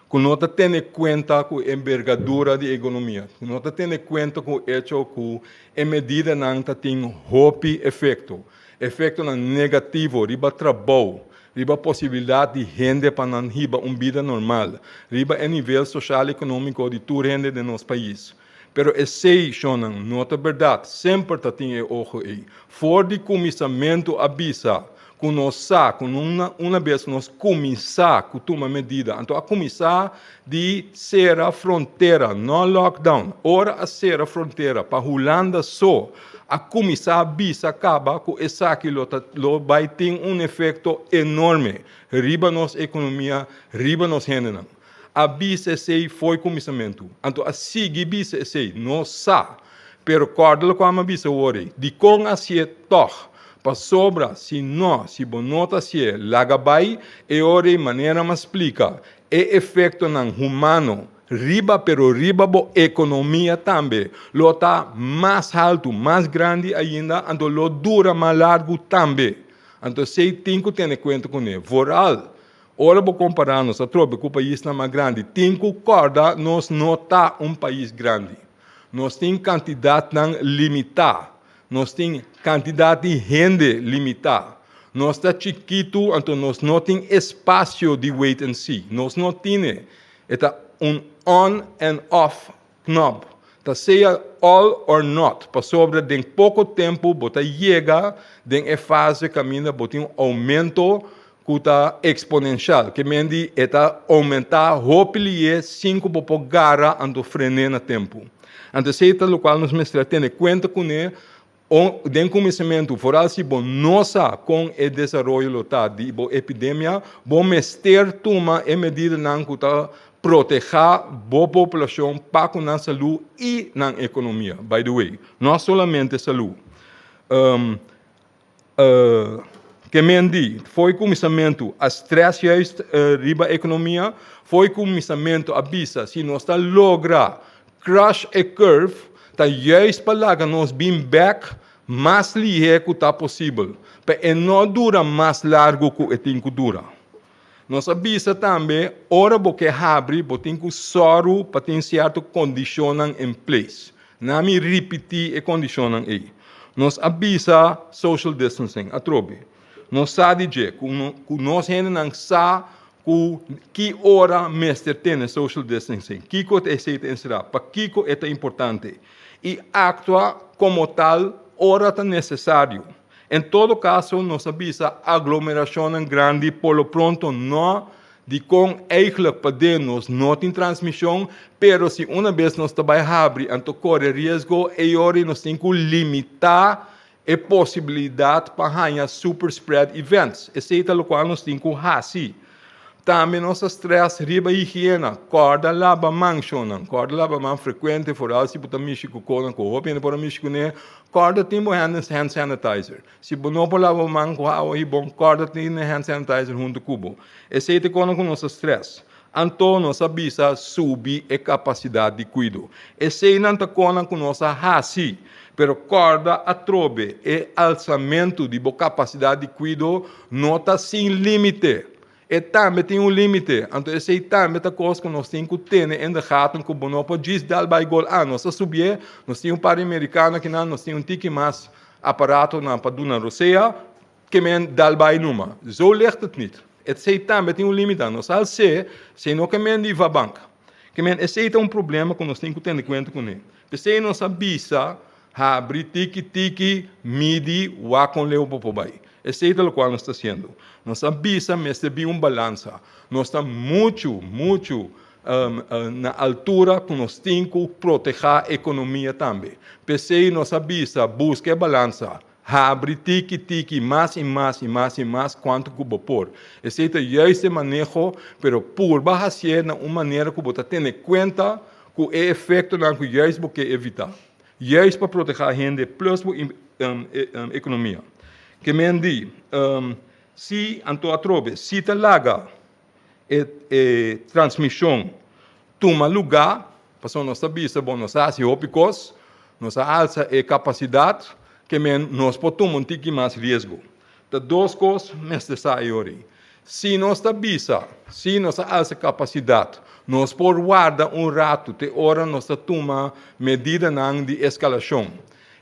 ku no ta tene kuenta ku e embergadura di egonomia, ku no ta tene kuenta ku echo ku e medidanan ta tin hopi efekto, efektonan negativo riba trabou, riba posibilidat di hende pa nan hiba un bida normal, riba e nivel soshal ekonómiko di tur hende den nos pais. Pero esei, shonnan, no ta bèrdat, semper ta tin e oho ei. For di kuminsamentu a bisa. Ku nos sa ku una bes nos kuminsá ku tuma medida, anto a kuminsá di sera frontera, no lockdown. Ora a sera frontera pa Hulanda so, a kuminsá bisa kaba ku esaki lo ta lo bai tin un efekto enorme riba nos ekonomia, riba nos hendenan. A bisa esei fo'i kuminsamentu, anto a sigui bisa esei, nos sa. Pero kòrda lokual mi a bisa awor ei, dikon hasié tòg? Pasobra si no, si bo no ta hasié, laga bai, e ora ei manera mi a splika, e efektonan humano riba pero riba bo ekonomia tambe lo ta mas haltu, mas grandi ainda, anto lo dura mas largu tambe. Anto esei tin ku tene kuenta kuné. Vooral Ora bo kompará nos atrobe ku paisnan mas grandi, tin ku kòrda nos no ta un pais grandi. Nos tin kantidatnan limitá. Nos tin kantidat di hende limitá. Nos ta chikitu, anto nos no tin espasio di wait and see. Nos no tine. E ta un on and off knop. Ta sea all or not, pasobra den poko tempu bo ta yega den e fase kaminda bo tin un oumento ku ta eksponenshal, ke men di e ta oumentá hopi lié sin ku bo por gara anto fren'é na tempu. Anto esei ta lokual nos mester a tene kuenta kuné den kuminsamentu, foral si bo no sa kon e desaroyo lo ta di bo epidemia, bo mester tuma e medidanan ku ta protehá bo populashon pa ku nan salú i nan ekonomia, by the way, no solamente salú. Ke men di, fo'i kuminsamentu a strès juist riba ekonomia, fo'i kuminsamentu a bisa si nos ta logra crush e curve, ta juist pa laga nos bin bèk mas lihé ku ta posibel, pa e no dura mas largu ku e tin ku dura. Nos a bisa tambe ora bo ke habri bo tin ku sòru pa tin sierto kondishonnan in place. Na mi ripití e kondishonnan ei. Nos a bisa social distancing atrobe. Nos sa di dje ku ku nos hendenan sa ku ki ora mester tene social distancing, kiko ta esei ta enserá, pakiko e ta importante i aktua komo tal ora ta nesesario. En todo kaso nos a bisa aglomerashonnan grandi por lo pronto no, dikon eigenlijk pa den nos no tin transmishon, pero si una bes nos ta bai habri anto kore riesgo e ora nos tin ku limitá e posibilidat pa haña super spread events. Esei ta lokual nos tin ku hasi. Tambe nos ta stress riba higiena, kòrda laba man shonnan, kòrda laba man frekuente foral si bo ta mishi ku konan ku hopi hende por a mishi kuné, kòrda tin bo hand hand sanitizer. Si bo no por laba bo man ku awa hibon, kòrda tin e hand sanitizer huntu ku bo. Esei ta e konan ku nos ta stress. Anto nos a bisa subi e kapasidat di kuido. Eseinan ta konan ku nos a hasi, pero kòrda atrobe e alsamentu di bo kapasidat di kuido no ta sin límite. E tambe tin un límite. Anto esei tambe ta kos ku nos tin ku tene in de gaten ku bo no por djis dal bai gol. Ah, nos a subié, nos tin un par di merikano akinan, nos tin un tiki mas aparatonan pa duna rosea, ke men dal bai numa. Zo ligt het niet. Esei tambe tin un límite. Nos al se, esei no ke men di vabank. Ke men esei ta un problema ku nos tin ku tene kuenta kuné. P'esei nos a bisa Habri tiki tiki, midi, wak kon leu bo por bai. Esei ta lokual nos ta hasiendo. Nos a bisa mester bin un balansa. Nos ta muchu, muchu na altura ku nos tin ku protehá ekonomia tambe. P'esei nos a bisa buska e balansa. Habri tiki tiki mas i mas i mas i mas kuantu ku bo por. Esei ta juist e maneho, pero purba hasié na un manera ku bo ta tene kuenta ku e efektonan ku juist bo ke evitá. Juist pa protehá hende plus bo ekonomia. Ke men di, si anto atrobe si ta laga e e transmishon tuma lugá, pasobra nos ta bisa bon nos a hasi hopi kos, nos a alsa e kapasidat, ke men nos por tuma un tiki mas riesgo. Ta dos kos mester sa e ora ei. Si nos ta bisa, si nos a alsa kapasidat, nos por warda un ratu te ora nos ta tuma medidanan di eskalashon.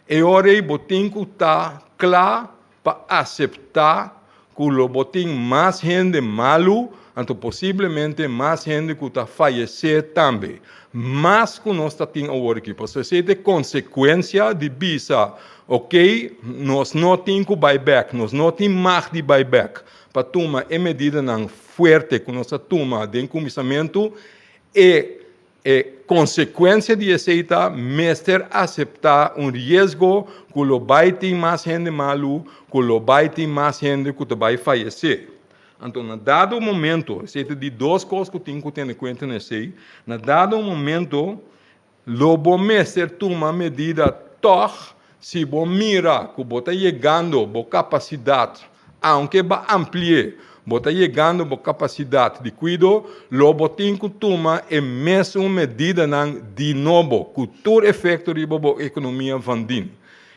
E ora ei bo tin ku ta kla pa aseptá ku lo bo tin mas hende malu, anto posiblemente mas hende ku ta fayesé tambe. Mas ku nos ta tin awor aki. Pasobra esei ta e konsekuensia di bisa. Ok, nos no tin ku bai bèk, nos no tin mag di bai bèk pa tuma e medidanan fuerte ku nos a tuma den kuminsamentu. E e konsekuensia di esei ta mester aseptá un riesgo ku lo bai tin mas hende malu, ku lo bai tin mas hende ku ta bai fayesé. Anto na dado momento, esei ta di dos kos ku tin ku tene kuenta na esei, na dado momento Lo bo mester tuma medida tòg si bo mira ku bo ta yegando bo kapasidat, aunke bo ampli'é, bo ta yegando bo kapasidat di kuido, lo bo tin ku tuma e mesun medidanan di nobo ku tur efekto riba bo ekonomia van dien.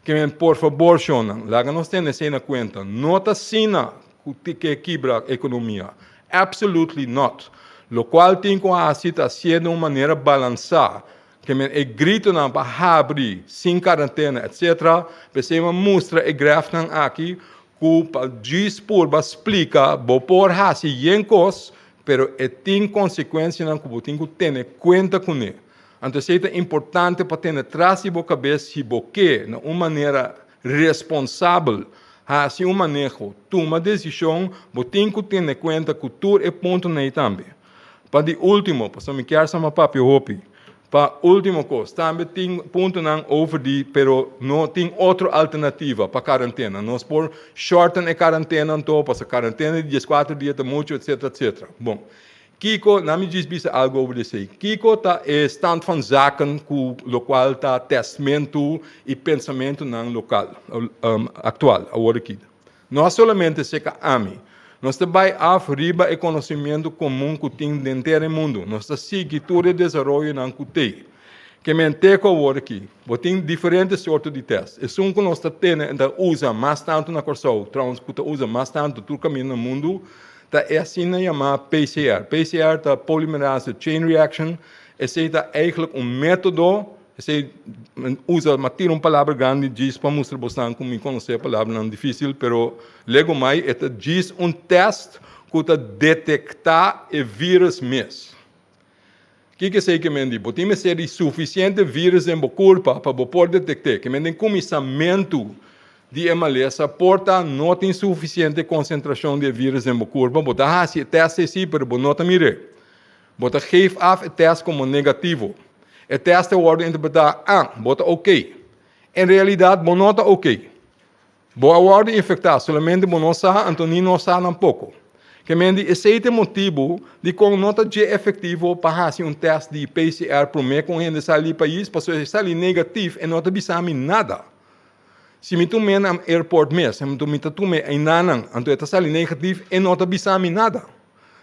Ke men por fabor shonnan, laga nos tene esei na kuenta, no ta asina ku ke kibra ekonomia. Absolutely not. Lokual tin ku hasi ta hasié den un manera balansá. Ke men e gritonan pa habri sin karantena etc. P'esei mi a mustra e grafnan aki ku pa djis purba splika bo por hasi yen kos pero e tin konsekuensianan ku bo tin ku tene kuenta kuné. Anto esei ta importante pa tene tras di bo kabes si bo ke na un manera responsabel hasi un maneho, tuma desishon, bo tin ku tene kuenta ku tur e puntonan ei tambe. Pa di último, pasobra mi kier sa mi a papia hopi, pa último kos, tambe tin puntonan over di pero no tin otro alternativa pa karantena. Nos por shorten e karantena anto, pasobra karantena di dieskuater dia ta muchu, etcetera, etcetera. Bon. Kiko, na mi djis bisa algu over di esei. Kiko ta e stand van zaken ku lokual ta testmentu i pensamentunan lokal, aktual, awor aki? No a solamente seka ami. Nos ta bai af riba e konosimientu komun ku tin den tera e mundu. Nos ta sigui tur e desaroyonan ku tei. Ke men te ku awor aki, bo tin diferente sorto di test. Esun ku nos ta tene ta usa mas tantu na Kòrsou, trouwens ku ta usa mas tantu tur kaminda na mundu, Ta e asina yamá PCR. PCR ta Polymerase Chain Reaction. Esei ta eigenlijk un método, esei usa, m'a tira un palabra grandi djis pa mustra bosnan ku mi konosé palabranan difísil, pero lego mai e ta djis un tèst ku ta detektá e vírus mes. Kiko esei ke men di? Bo tin mester di sufisiente vírus den bo kurpa pa bo por detekt'é. Ke men den kuminsamentu di e malesa por ta no tin sufisiente konsentrashon di e vírus den bo kurpa. Bo ta hasi e tèst ei si, pero bo no ta mir'é. Bo ta geef af e tèst komo negativo. E tèst ta wòrdu interpretá, ah, bo ta oké. En realidat bo no ta oké. Bo a wòrdu infektá, solamente bo no sa, anto ni nos sa tampoko. Ke men di esei ta e motibu dikon no ta dje efektivo pa hasi un tèst di PCR promé ku un hende sali di pais, pasobra si e sali negatif e no ta bisa mi nada. Si mi tum'é na airport mes, anto mi ta tum'é einanan, anto e ta sali negatif, e no ta bisa mi nada.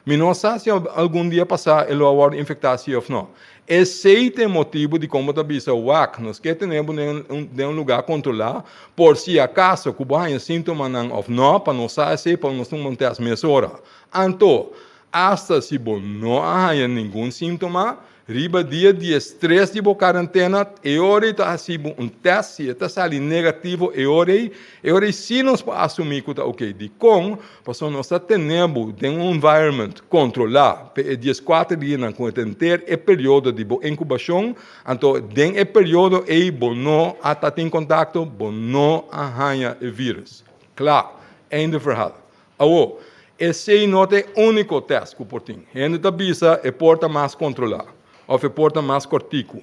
Mi no sa si algun dia pasá e lo a wòrdu infektá si òf no. Esei ta e motibu dikon bo ta bisa, Wak, nos ke tene bo den un lugá kontrolá por si akaso ku bo haña síntomanan òf no, pa nos sa esei pa nos tuma un tèst mesora. Anto, asta si bo no a haña ningun síntoma, Riba dia diestres di bo karantena, e ora ei ta hasi bo un tèst, si e ta sali negativo e ora ei, e ora ei sí nos por asumí ku ta oké. Dikon? Pasobra nos ta tene bo den un environment kontrolá pa e dieskuater dianan ku ta henter e periodo di bo inkubashon, anto den e periodo ei bo no a ta tin kontakto, bo no a haña e vírùs. Kla. Einde verhaal. Awor, esei no ta e úniko tèst ku por tin. Hende ta bisa e por ta mas kontrolá òf e por ta mas kòrtiku.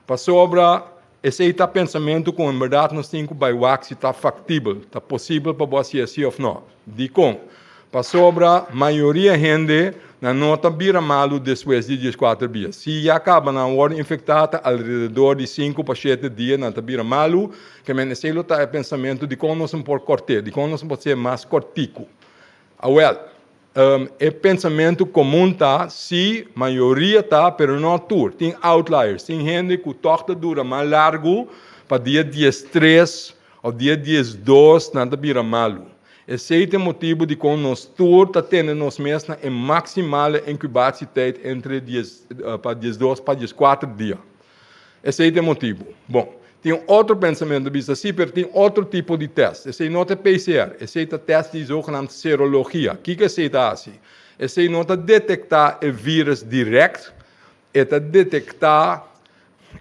Pasobra esei ta pensamentu ku en bèrdat nos tin ku bai wak si ta faktibel, ta posibel pa bo hasi así òf nò. Dikon? Pasobra mayoria hende nan no ta bira malu despues di dieskuater bia. Si ya kaba nan wòrdu infektá ta alrededor di sinku pa shete dia nan ta bira malu. Ke men esei lo ta e pensamentu dikon nos no por kòrt'é, dikon nos no por ser mas kòrtiku. Awèl, e pensamentu komun ta, sí, mayoria ta, pero no tur. Tin outliers, tin hende ku tòg ta dura mas largu, pa dia diestres òf dia diesdos nan ta bira malu. Esei ta e motibu dikon nos tur ta tene nos mes na e maksimale inkubatietijd entre dies pa diesdos pa dieskuater dia. Esei ta e motibu. Bon, tin un otro pensamentu bisa si, pero tin otro tipo di tèst. Esei no ta PCR, esei ta tèst di zogenaamd serologia. Kiko esei ta hasi? Esei no ta detektá e vírùs dirèkt, e ta detektá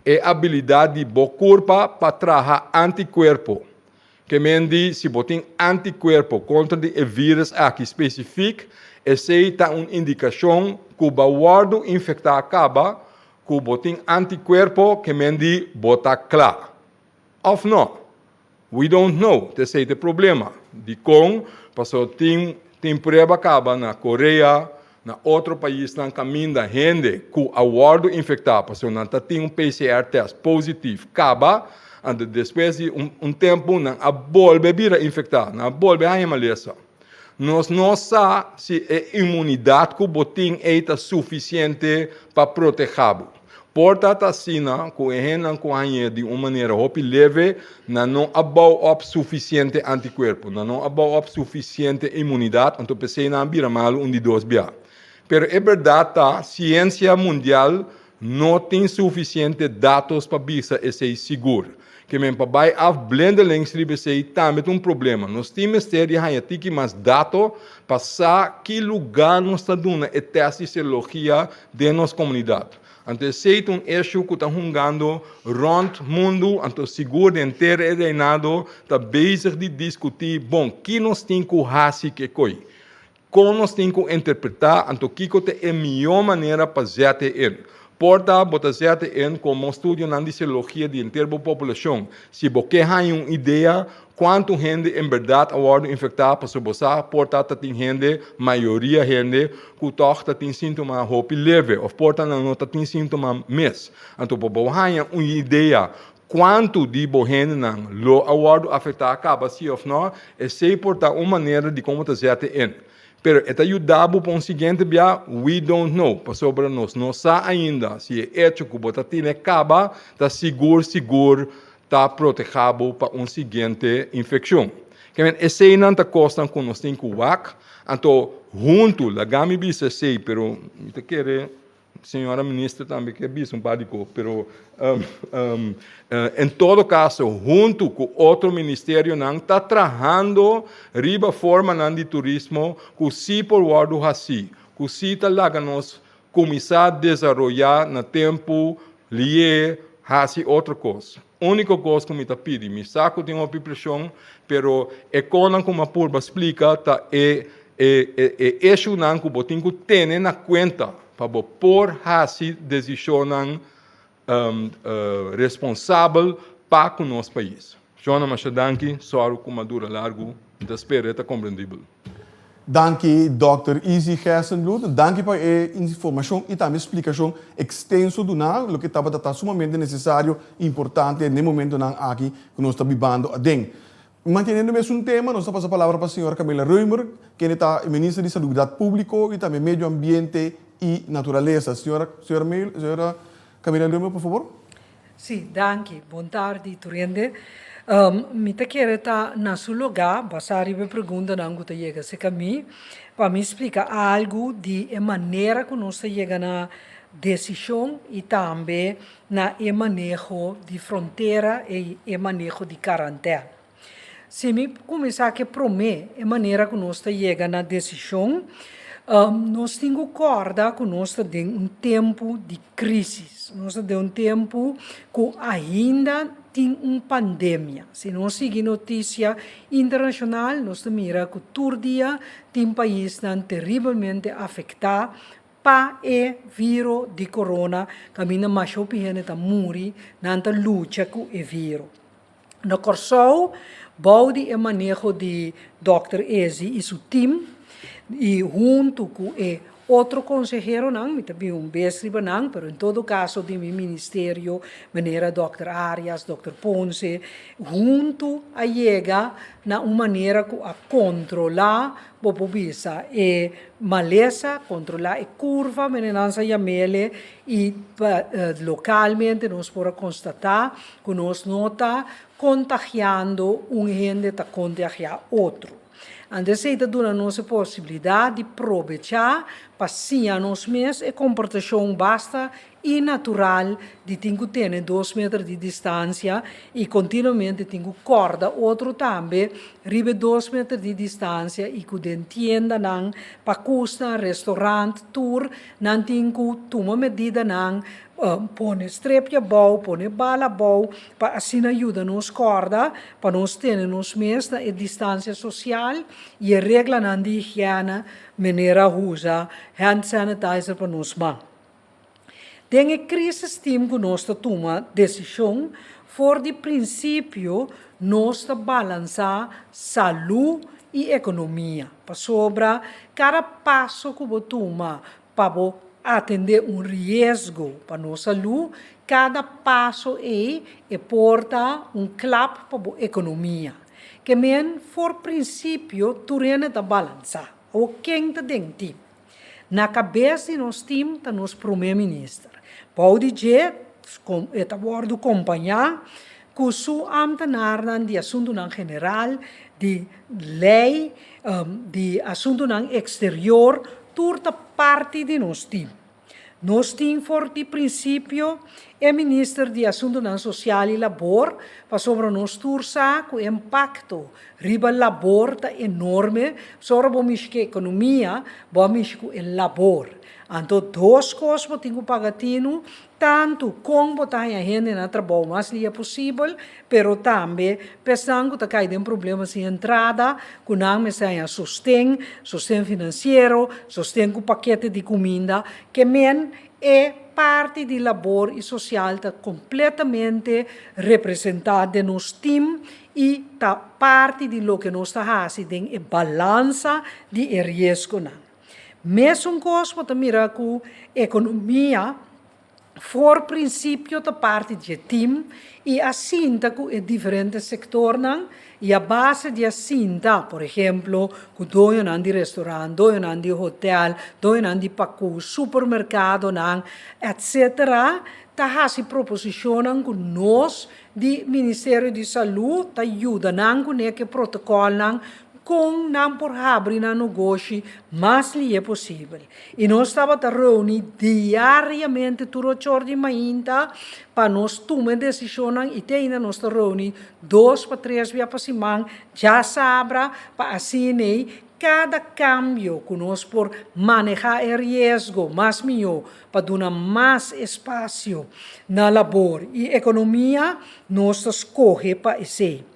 e abilidat di bo kurpa pa traha antikuerpo. Ke men di si bo tin antikuerpo kontra di e vírus aki spesifik, esei ta un indikashon ku bo a wòrdu infektá kaba, ku bo tin antikuerpo ke men di bo ta kla. Òf no? We don't know, ta esei ta e problema. Dikon? Pasobra tin tin prueba kaba na Korea, na otro paisnan kaminda hende ku a wòrdu infektá pasobra nan ta tin un PCR test positif kaba, anto despues di un un tempu nan a bolbe bira infektá, nan a bolbe haña malesa. Nos no sa si e inmunidat ku bo tin ei ta sufisiente pa protehá bo. Por ta ta asina ku e hendenan ku hañ'é di un manera hopi leve, nan no a bou op sufisiente antikuerpo, nan no a bou op sufisiente inmunidat, anto p'esei nan a bira malu un di dos bia. Pero e bèrdat ta, siensia mundial no tin sufisiente datos pa bisa esei sigur. Ke men pa bai af blindelings riba esei tambe ta un problema. Nos tin mester di haña tiki mas dato pa sa ki lugá nos ta duna e tèst di serologia den nos komunidat. Anto esei ta un issue ku ta hungando rònt mundu, anto sigur den henter e reinado ta bezig di diskutí, bon, ki nos tin ku hasi ku e koi? Kon nos tin ku interpretá, anto kiko ta e mihó manera pa zèt e in? Por ta bo ta zèt e in komo studionan di serologia di henter bo populashon. Si bo ke haña un idea kuantu hende en bèrdat a wòrdu infektá, pasobra bo sa por ta ta tin hende, mayoria hende, ku tòg ta tin síntoma hopi leve òf por ta nan no ta tin síntoma mes. Anto pa bo haña un idea Kuantu di bo hendenan lo a wòrdu afektá kaba si òf nò, esei por ta un manera di kon bo ta zèt e in. Pero e ta yuda bo pa un siguiente bia? We don't know, pasobra nos no sa ainda si e echo ku bo ta tine kaba ta sigur sigur ta protehá bo pa un siguiente infekshon. Ke men eseinan ta kosnan ku nos tin ku wak, anto huntu, laga mi bisa esei, pero mi ta kere Señora minister tambe ke bisa un par di kos, pero en todo kaso huntu ku otro ministerionan ta trahando riba formanan di turismo ku si por wòrdu hasí, ku si ta laga nos kuminsá desaroyá na tempu lié hasi otro kos. Úniko kos ku mi ta pidi, mi sa ku tin hopi preshon, pero e konan ku mi a purba splika ta e E eshunan ku bo tin ku tene na kuenta pa bo por hasi desishonnan responsabel pa ku nos pais. Shona masha danki, sòru ku madura largu, mi ta spera e ta komprendibel. Danki Dòkter Izzy Gerstenbluth, danki pa e informashon i tambe splikashon ekstenso duná, loke tabata ta sumamente nesesario i importante n'e momentonan aki ku nos ta bibando aden. Manteniendo mesun tema, nos ta pasa palabra pa señora Camila Römer, kende ta e Minister di Salubridat Públiko i tambe Medio Ambiente i Naturalesa. Señora, señora señora Camila Römer, por fabor. Sí, danki. Bon tardi tur hende. Mi ta kere ta na su lugá, basá riba e preguntanan ku ta yega serka mi, pa mi splika algu di e manera ku nos ta yega na desishon i tambe na e maneho di frontera i e maneho di karantèn. Si mi kuminsá ku e promé, e manera ku nos ta yega na desishon, nos tin ku kòrda ku nos ta den un tempu di krísis, nos ta den un tempu ku ainda tin un pandemia. Si nos sigui notisia internashonal, nos ta mira ku tur dia tin paisnan teribelmente afektá Pa e viro di corona caminda masha hopi hende ta muri, nan ta lucha cu e viro. Na Corsou, bou di e maneho di Dòkter Ezi y su team y hunto cu e otro conseheronan, mi ta bin un bes riba nan, pero en todo caso di mi ministerio manera Dòkter Arias, Dòkter Ponce, hunto a yega na un manera cu a controla Bo por bisa e malesa, kontrolá e kurva, mene nan sa yam'ele, i lokalmente nos por a konstatá ku nos no ta kontagiando un hende ta kontagiá otro. Anto esei ta duna nos e posibilidat di probechá pa siña nos mes e komportashon basta. Innatural di tin ku tene dos meter di distansia i kontinuamente tin ku kòrda otro tambe riba e dos meter di distansia i ku den tiendanan, pakusnan, restorant, tur nan tin ku tuma medidanan, pone strepia abou, pone bala abou pa asina yuda nos kòrda pa nos tene nos mes na e distansia sosial i e reglanan di higiena manera usa hand sanitizer pa nos man. Den e crisis team cu nos ta tuma decision, for di principio nos ta balansa salud y economia, pasobra cada paso cu bo tuma pa bo atende un riesgo pa nos salud, cada paso ey e por ta un klap pa bo economia. Ke men for principio tur hende ta balansa. Awor ken ta den team? Na kabes di nos tim ta nos promé minister. Bou di dje e ta wòrdu kompañá ku su ámtenarnan di asuntunan general, di lei, di asuntunan eksterior, tur ta parti di nos tim. Nos tin for di prinsipio e minister di Asuntunan Sosial i Labor, pasobra nos tur sa ku e impakto riba labor ta enorme, pasobra bo mishi ku e ekonomia, bo a mishi ku e labor. Anto dos kos bo tin ku paga tinu, tantu kon bo ta haña hende na trabou mas lia posibel, pero tambe p'esnan ku ta kai den problema sin entrada, ku nan mester haña sosten, sosten finansiero, sosten ku pakete di kuminda, ke men e parti di labor i sosial ta kompletamente representá den nos tim i ta parti di loke nos ta hasi den e balansa di e riesgonan. Mesun kos bo ta mira ku ekonomia for prinsipio ta parti di e tim i a sinta ku e diferente sektornan i a base di a sinta, por ehemplo, ku doñonan di restorant, doñonan di hotel, doñonan di pakus, supermerkadonan, etsetera, ta hasi proposishonnan ku nos di Ministerio di Salú ta yuda nan kuné ku e protokòlnan kon nan por habri nan nogoshi mas lihe posibel. I nos tabata reuni diariamente tur ocho or di mainta pa nos tuma e desishonnan i te ainda nos ta reuni dos pa tres bia pa siman djasabra pa asina ei kada kambio ku nos por maneha e riesgo mas mihó pa duna mas espasio na labor i ekonomia nos ta skohe pa esei.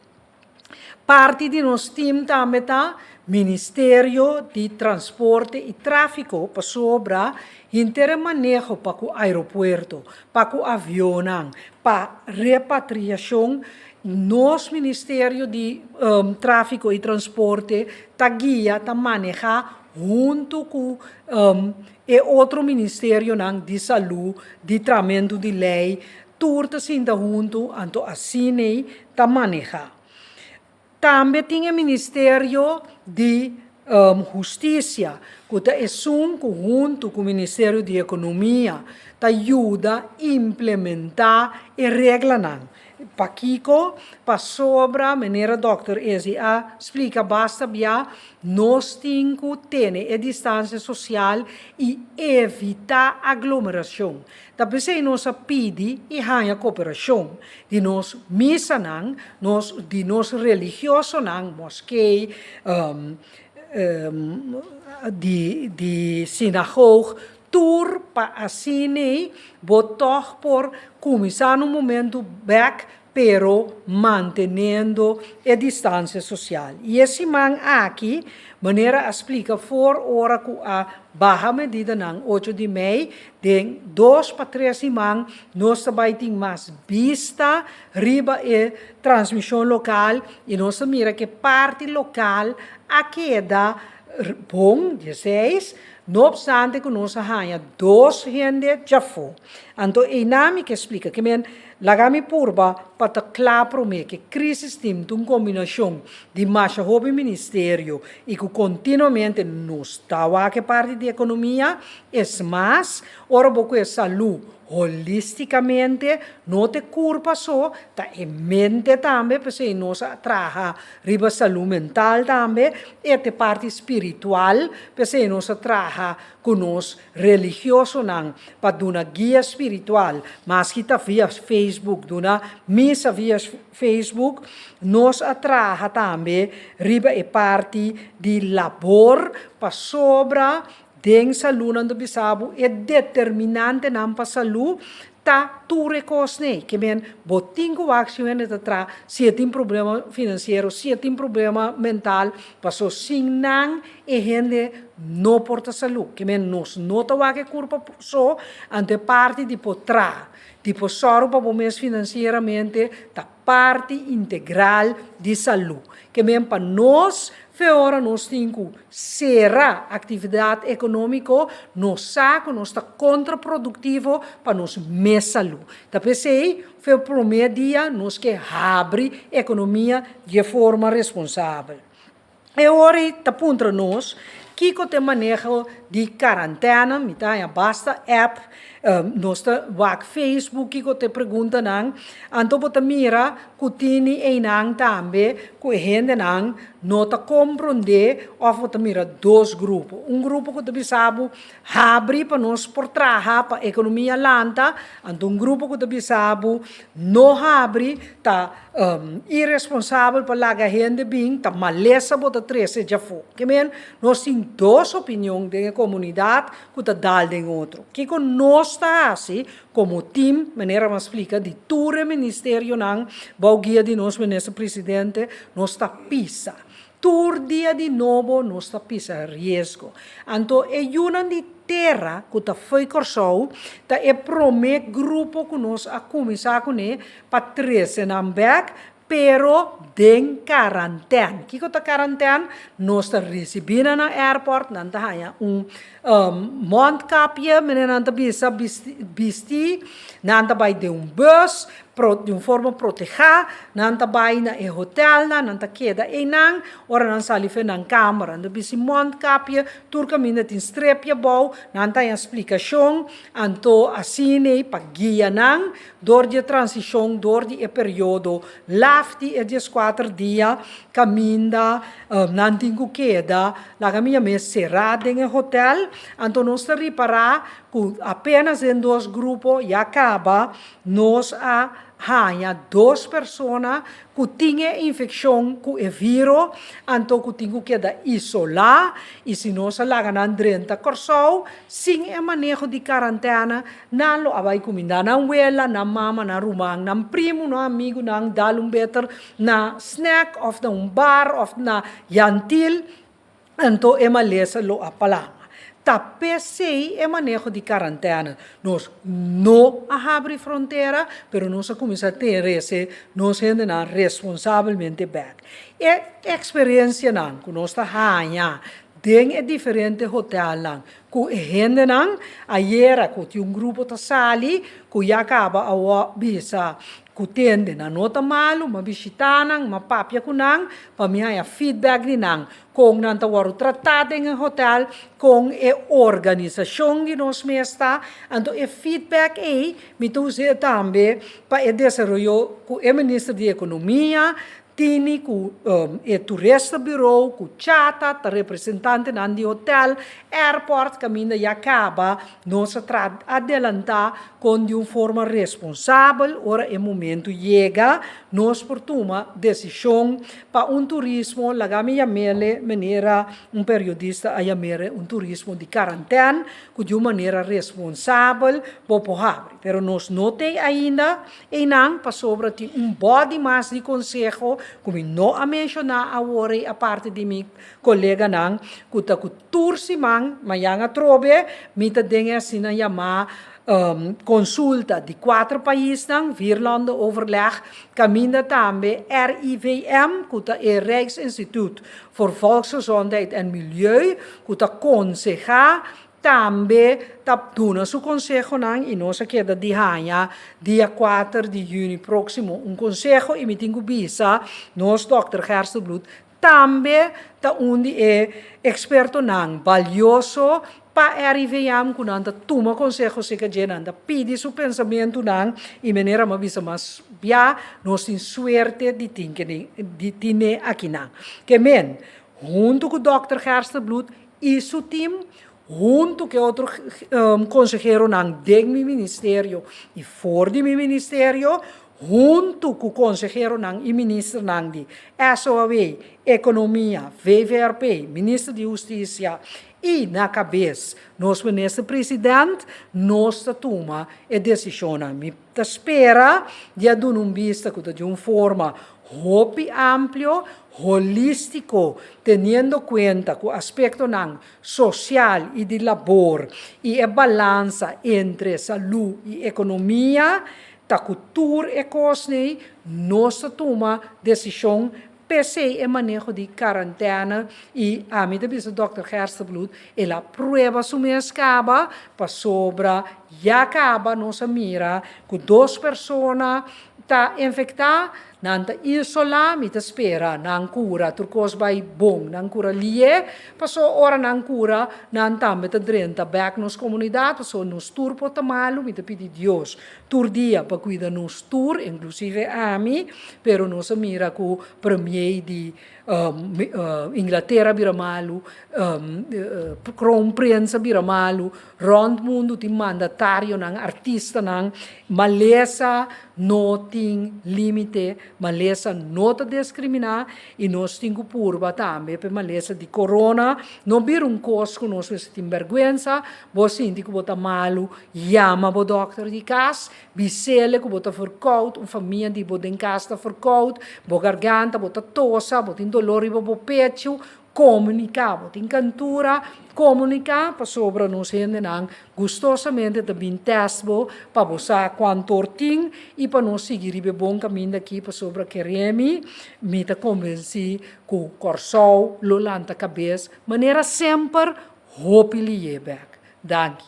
Parti di nos tim tambe ta Ministerio di Transporte i Tráfiko pasobra henter e maneho pa ku aeropuerto, pa ku avionnan, pa repatriashon, nos Ministerio di Tráfiko i Transporte ta guia, ta manehá huntu ku e otro ministerionan di salú, di tramentu di lei, Tur ta sinta huntu, anto asin'ei ta manehá. Tambe tin e Ministerio di Hustisia, ku ta esun ku huntu ku Ministerio di Ekonomia ta yuda implementá e reglanan. Pakiko? Pasobra, manera dòkter Ezi a splika basta bia, nos tin ku tene e distansia sosial i evitá aglomerashon. Ta p'esei nos a pidi i haña koperashon di nos misanan, nos di nos religiosonan, moskee, di di sinagoog, tur pa asin'ei bo tòg por kuminsá na un momentu bèk pero manteniendo e distancia social. Y e siman aki, manera a splica for ora cu a baha medidanan ocho di mei, den dos pa tres siman nos ta bay tin mas bista riba e transmision local y nos ta mira cu e parti local a keda bon, dieseis, no obstante cu nos a haya dos hende djafo. Anto eynan mi ke splica, ke men Laga mi purba pa ta kla promé ku e krísis tin ta un kombinashon di masha hopi ministerio i ku kontinuamente nos ta wak e parti di ekonomia. Es mas, ora bo ku e salú holístikamente, no ta e kurpa so, ta e mente tambe, p'esei nos a traha riba salú mental tambe, e ta e parti spiritual, p'esei nos a traha. traha ku nos religiosonan pa duna guia spiritual, maski ta via Facebook, duna misa via Facebook, nos a traha tambe riba e parti di labor pasobra den salú nan ta bisa bo e determinantenan pa salú ta tur e kosnan ei. Ke men bo tin ku wak si un hende ta traha, si e tin problema finansiero, si e tin problema mental, paso sin nan e hende no por ta salú. Ke men nos no ta wak e kurpa so, anto e parti di por traha, di por sòru pa bo mes finansieramente ta parti integral di salú. Ke men pa nos fe ora nos tin ku sera aktividat ekonómiko, nos sa ku nos ta kontraproduktivo pa nos mes salú. Ta p'esei fe promé dia nos ke habri ekonomia di e forma responsabel. E ora ei ta puntra nos kiko ta e maneho di karantèna, mi ta haña basta app, nos ta wak Facebook kiko ta e preguntanan, anto bo ta mira ku tini einan tambe ku e hendenan no ta komprondé òf bo ta mira dos grupo, un grupo ku ta bisa bo habri pa nos por traha pa ekonomia lanta, anto un grupo ku ta bisa bo no habri ta. Iresponsabel pa laga hende bin ta malesa bo ta trese djafó. Ke men, nos tin dos opinion den e komunidat ku ta dal den otro. Kiko nos ta hasi komo tim, manera mi a splika, di tur e ministerionan bou guia di nos minister presidente, nos ta pisa. Tur dia di nobo nos ta pisa riesgo. Anto e yunan di tera ku ta fo'i Kòrsou ta e promé grupo ku nos a kuminsá kuné pa trese nan bèk, pero den karantèn. Kiko ta karantèn? Nos ta risibí nan na airport, nan ta haña un mondkapje, manera nan ta bisa, bisti, nan ta bai den un bus, di un forma protehá, nan ta bai na e hotelnan, nan ta keda einan, ora nan sali fen nan kamer, nan ta bisti mondkapje, tur kaminda tin strepje abou, nan ta haña splikashon, anto asina ei pa guia nan dor di e transishon, dor di e periodo laf di e dieskuater dia kaminda nan tin ku keda, laga mi yam'é será den e hotel, anto nos ta ripará ku apenas den dos grupo ya kaba Nos a haña dos persona ku tin e infekshon ku e viro, anto ku tin ku keda isolá, i si nos a laga nan drenta Kòrsou sin e maneho di karantèna, nan lo a bai kumindá nan wela, nan mama, nan ruman, nan primu, nan amigunan, dal un beter na snèk òf na un bar òf na Yantil. Anto e malesa lo a palama. Ta p'esei e maneho di karantèna. Nos no a habri frontera, pero nos a kuminsá trese nos hendenan responsabelmente bèk. E eksperensianan ku nos ta haña den e diferente hotèlnan ku e hendenan, ayera ku tin un grupo ta sali ku ya kaba awor bisa Ku tende nan no ta malu, m'a bishitá nan, m'a papia ku nan pa mi haña feedback di nan, kon nan ta wòrdu tratá den e hotèl, kon e organisashon di nos mes ta. Anto e feedback ei mi ta us'é tambe pa e desaroyo ku e minister di Ekonomia Tini ku e Toeristenbureau, ku Chata, ta representantenan di hotel, airport kaminda ya kaba nos a tra adelantá kon di un forma responsabel ora e momento yega nos por tuma desishon pa un turismo laga mi yam'ele manera un periodista a yam'ele un turismo di karantèn ku di un manera responsabel bo por habri pero nos no t'ei ainda. Einan pasobra tin un body mas di konseho ku mi no a menshoná awor ei aparte di mi koleganan ku ta ku tur siman mañan atrobe mi ta den e asina yamá konsulta di kuater paisnan, vierlandenoverleg, kaminda tambe RIVM ku ta e Rijksinstituut voor Volksgezondheid en Milieu ku ta konsehá Tambe ta duna su konsehonan i nos a keda di haña dia kuater di yüni próksimo un konseho i mi tin ku bisa nos dòkter Gerstenbluth tambe ta un di e ekspertonan balioso pa RIVM ku nan ta tuma konseho serka dje, nan ta pidi su pensamentunan i manera mi a bisa mas bia nos tin suerte di tin kende di tine akinan. Ke men, huntu ku dòkter Gerstenbluth i su tim. Huntu ku e otro konseheronan den mi ministerio i for di mi ministerio, huntu ku konseheronan i ministernan di SOAW, Ekonomia, VVRP, Minister di Hustisia i na kabes nos Minister President, nos ta tuma e desishonnan. Mi ta spera di a duna un bista ku ta di un forma hopi amplio, holístiko, teniendo kuenta ku aspektonan sosial i di labor i e balansa entre salú i ekonomia, ta ku tur e kosnei nos ta tuma desishon p'esei e maneho di karantène i ami ta bisa dòkter Gerstenbluth el a prueba su mes kaba pasobra ya kaba nos a mira ku dos persona ta infektá. Nan ta isolá, mi ta spera nan kura, tur kos bai bon, nan kura lié, paso ora nan kura, nan tambe ta drenta bèk nos komunidat, paso nos tur por ta malu, mi ta pidi Dios tur dia pa kuida nos tur, inklusive ami, pero nos a mira ku premier di Inglatera bira malu, kroonprins a bira malu, rònt mundu tin mandatarionan, artistanan, malesa no tin límite, malesa no ta diskriminá i nos tin ku purba tambe pa e malesa di korona no bira un kos ku nos mester tin bèrgwensa, bo sinti ku bo ta malu, yama bo dòkter di kas, Bisele ku bo ta verkoud, un famia di bo den kas ta verkoud, bo garganta, bo ta tosa, bo tin dolor riba bo pechu, komuniká. Bo tin kantura, komuniká pasobra nos hendenan gustosamente ta bin tèst bo pa bo sa kuantor tin i pa nos sigui riba e bon kaminda aki pasobra keremi mi ta konvensí ku Kòrsou lo lanta kabes manera semper hopi lié bèk. Danki.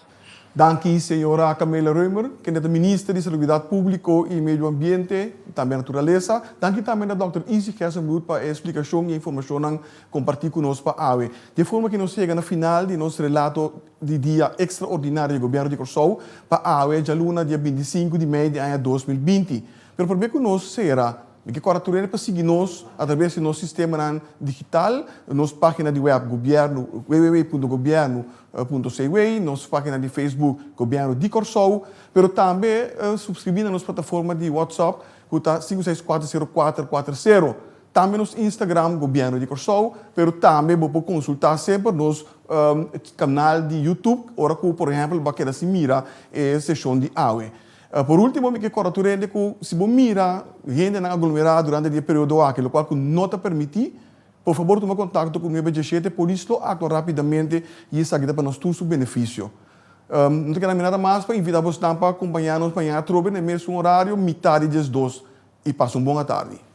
Danki señora Camela Römer, kende ta Minister di Salubridat Públiko i Medio Ambiente, i tambe Naturalesa. Danki tambe na Dòkter Izzy Gerstenbluth pa e splikashon i e informashonnan kompartí ku nos pa awe. Di e forma ki nos yega na final di nos relato di dia ekstraordinario di Gobièrnu di Kòrsou pa awe djaluna dia 25 di mei di aña 2020. Pero promé ku nos sera, Mi ke kòrda tur hende pa sigui nos atraves di nos sistemanan digital, nos página di wèb gobiernu www.gobiernu.cw, nos página di Facebook Gobièrnu di Kòrsou, pero tambe supskribí na nos plataforma di WhatsApp ku ta sinku seis kuater sero kuater kuater sero. Tambe nos Instagram Gobièrnu di Kòrsou, pero tambe bo por konsultá semper nos kanal di YouTube ora ku por ehèmpel bo a keda sin mira e seshon di awe. Por ultimo mi ke kòrda tur hende ku si bo mira hendenan aglomerá durante di e periodo aki, lokual ku no ta permití, por fabor tuma kontakto ku nuebe diesshete, polis lo aktua rápidamente i esaki ta pa nos tur su benefisio. No ta keda mi nada mas pa invitá bosnan pa akompañá nos mañana atrobe na e mesun orario, mitá di diesdos, i pasa un bon atardi.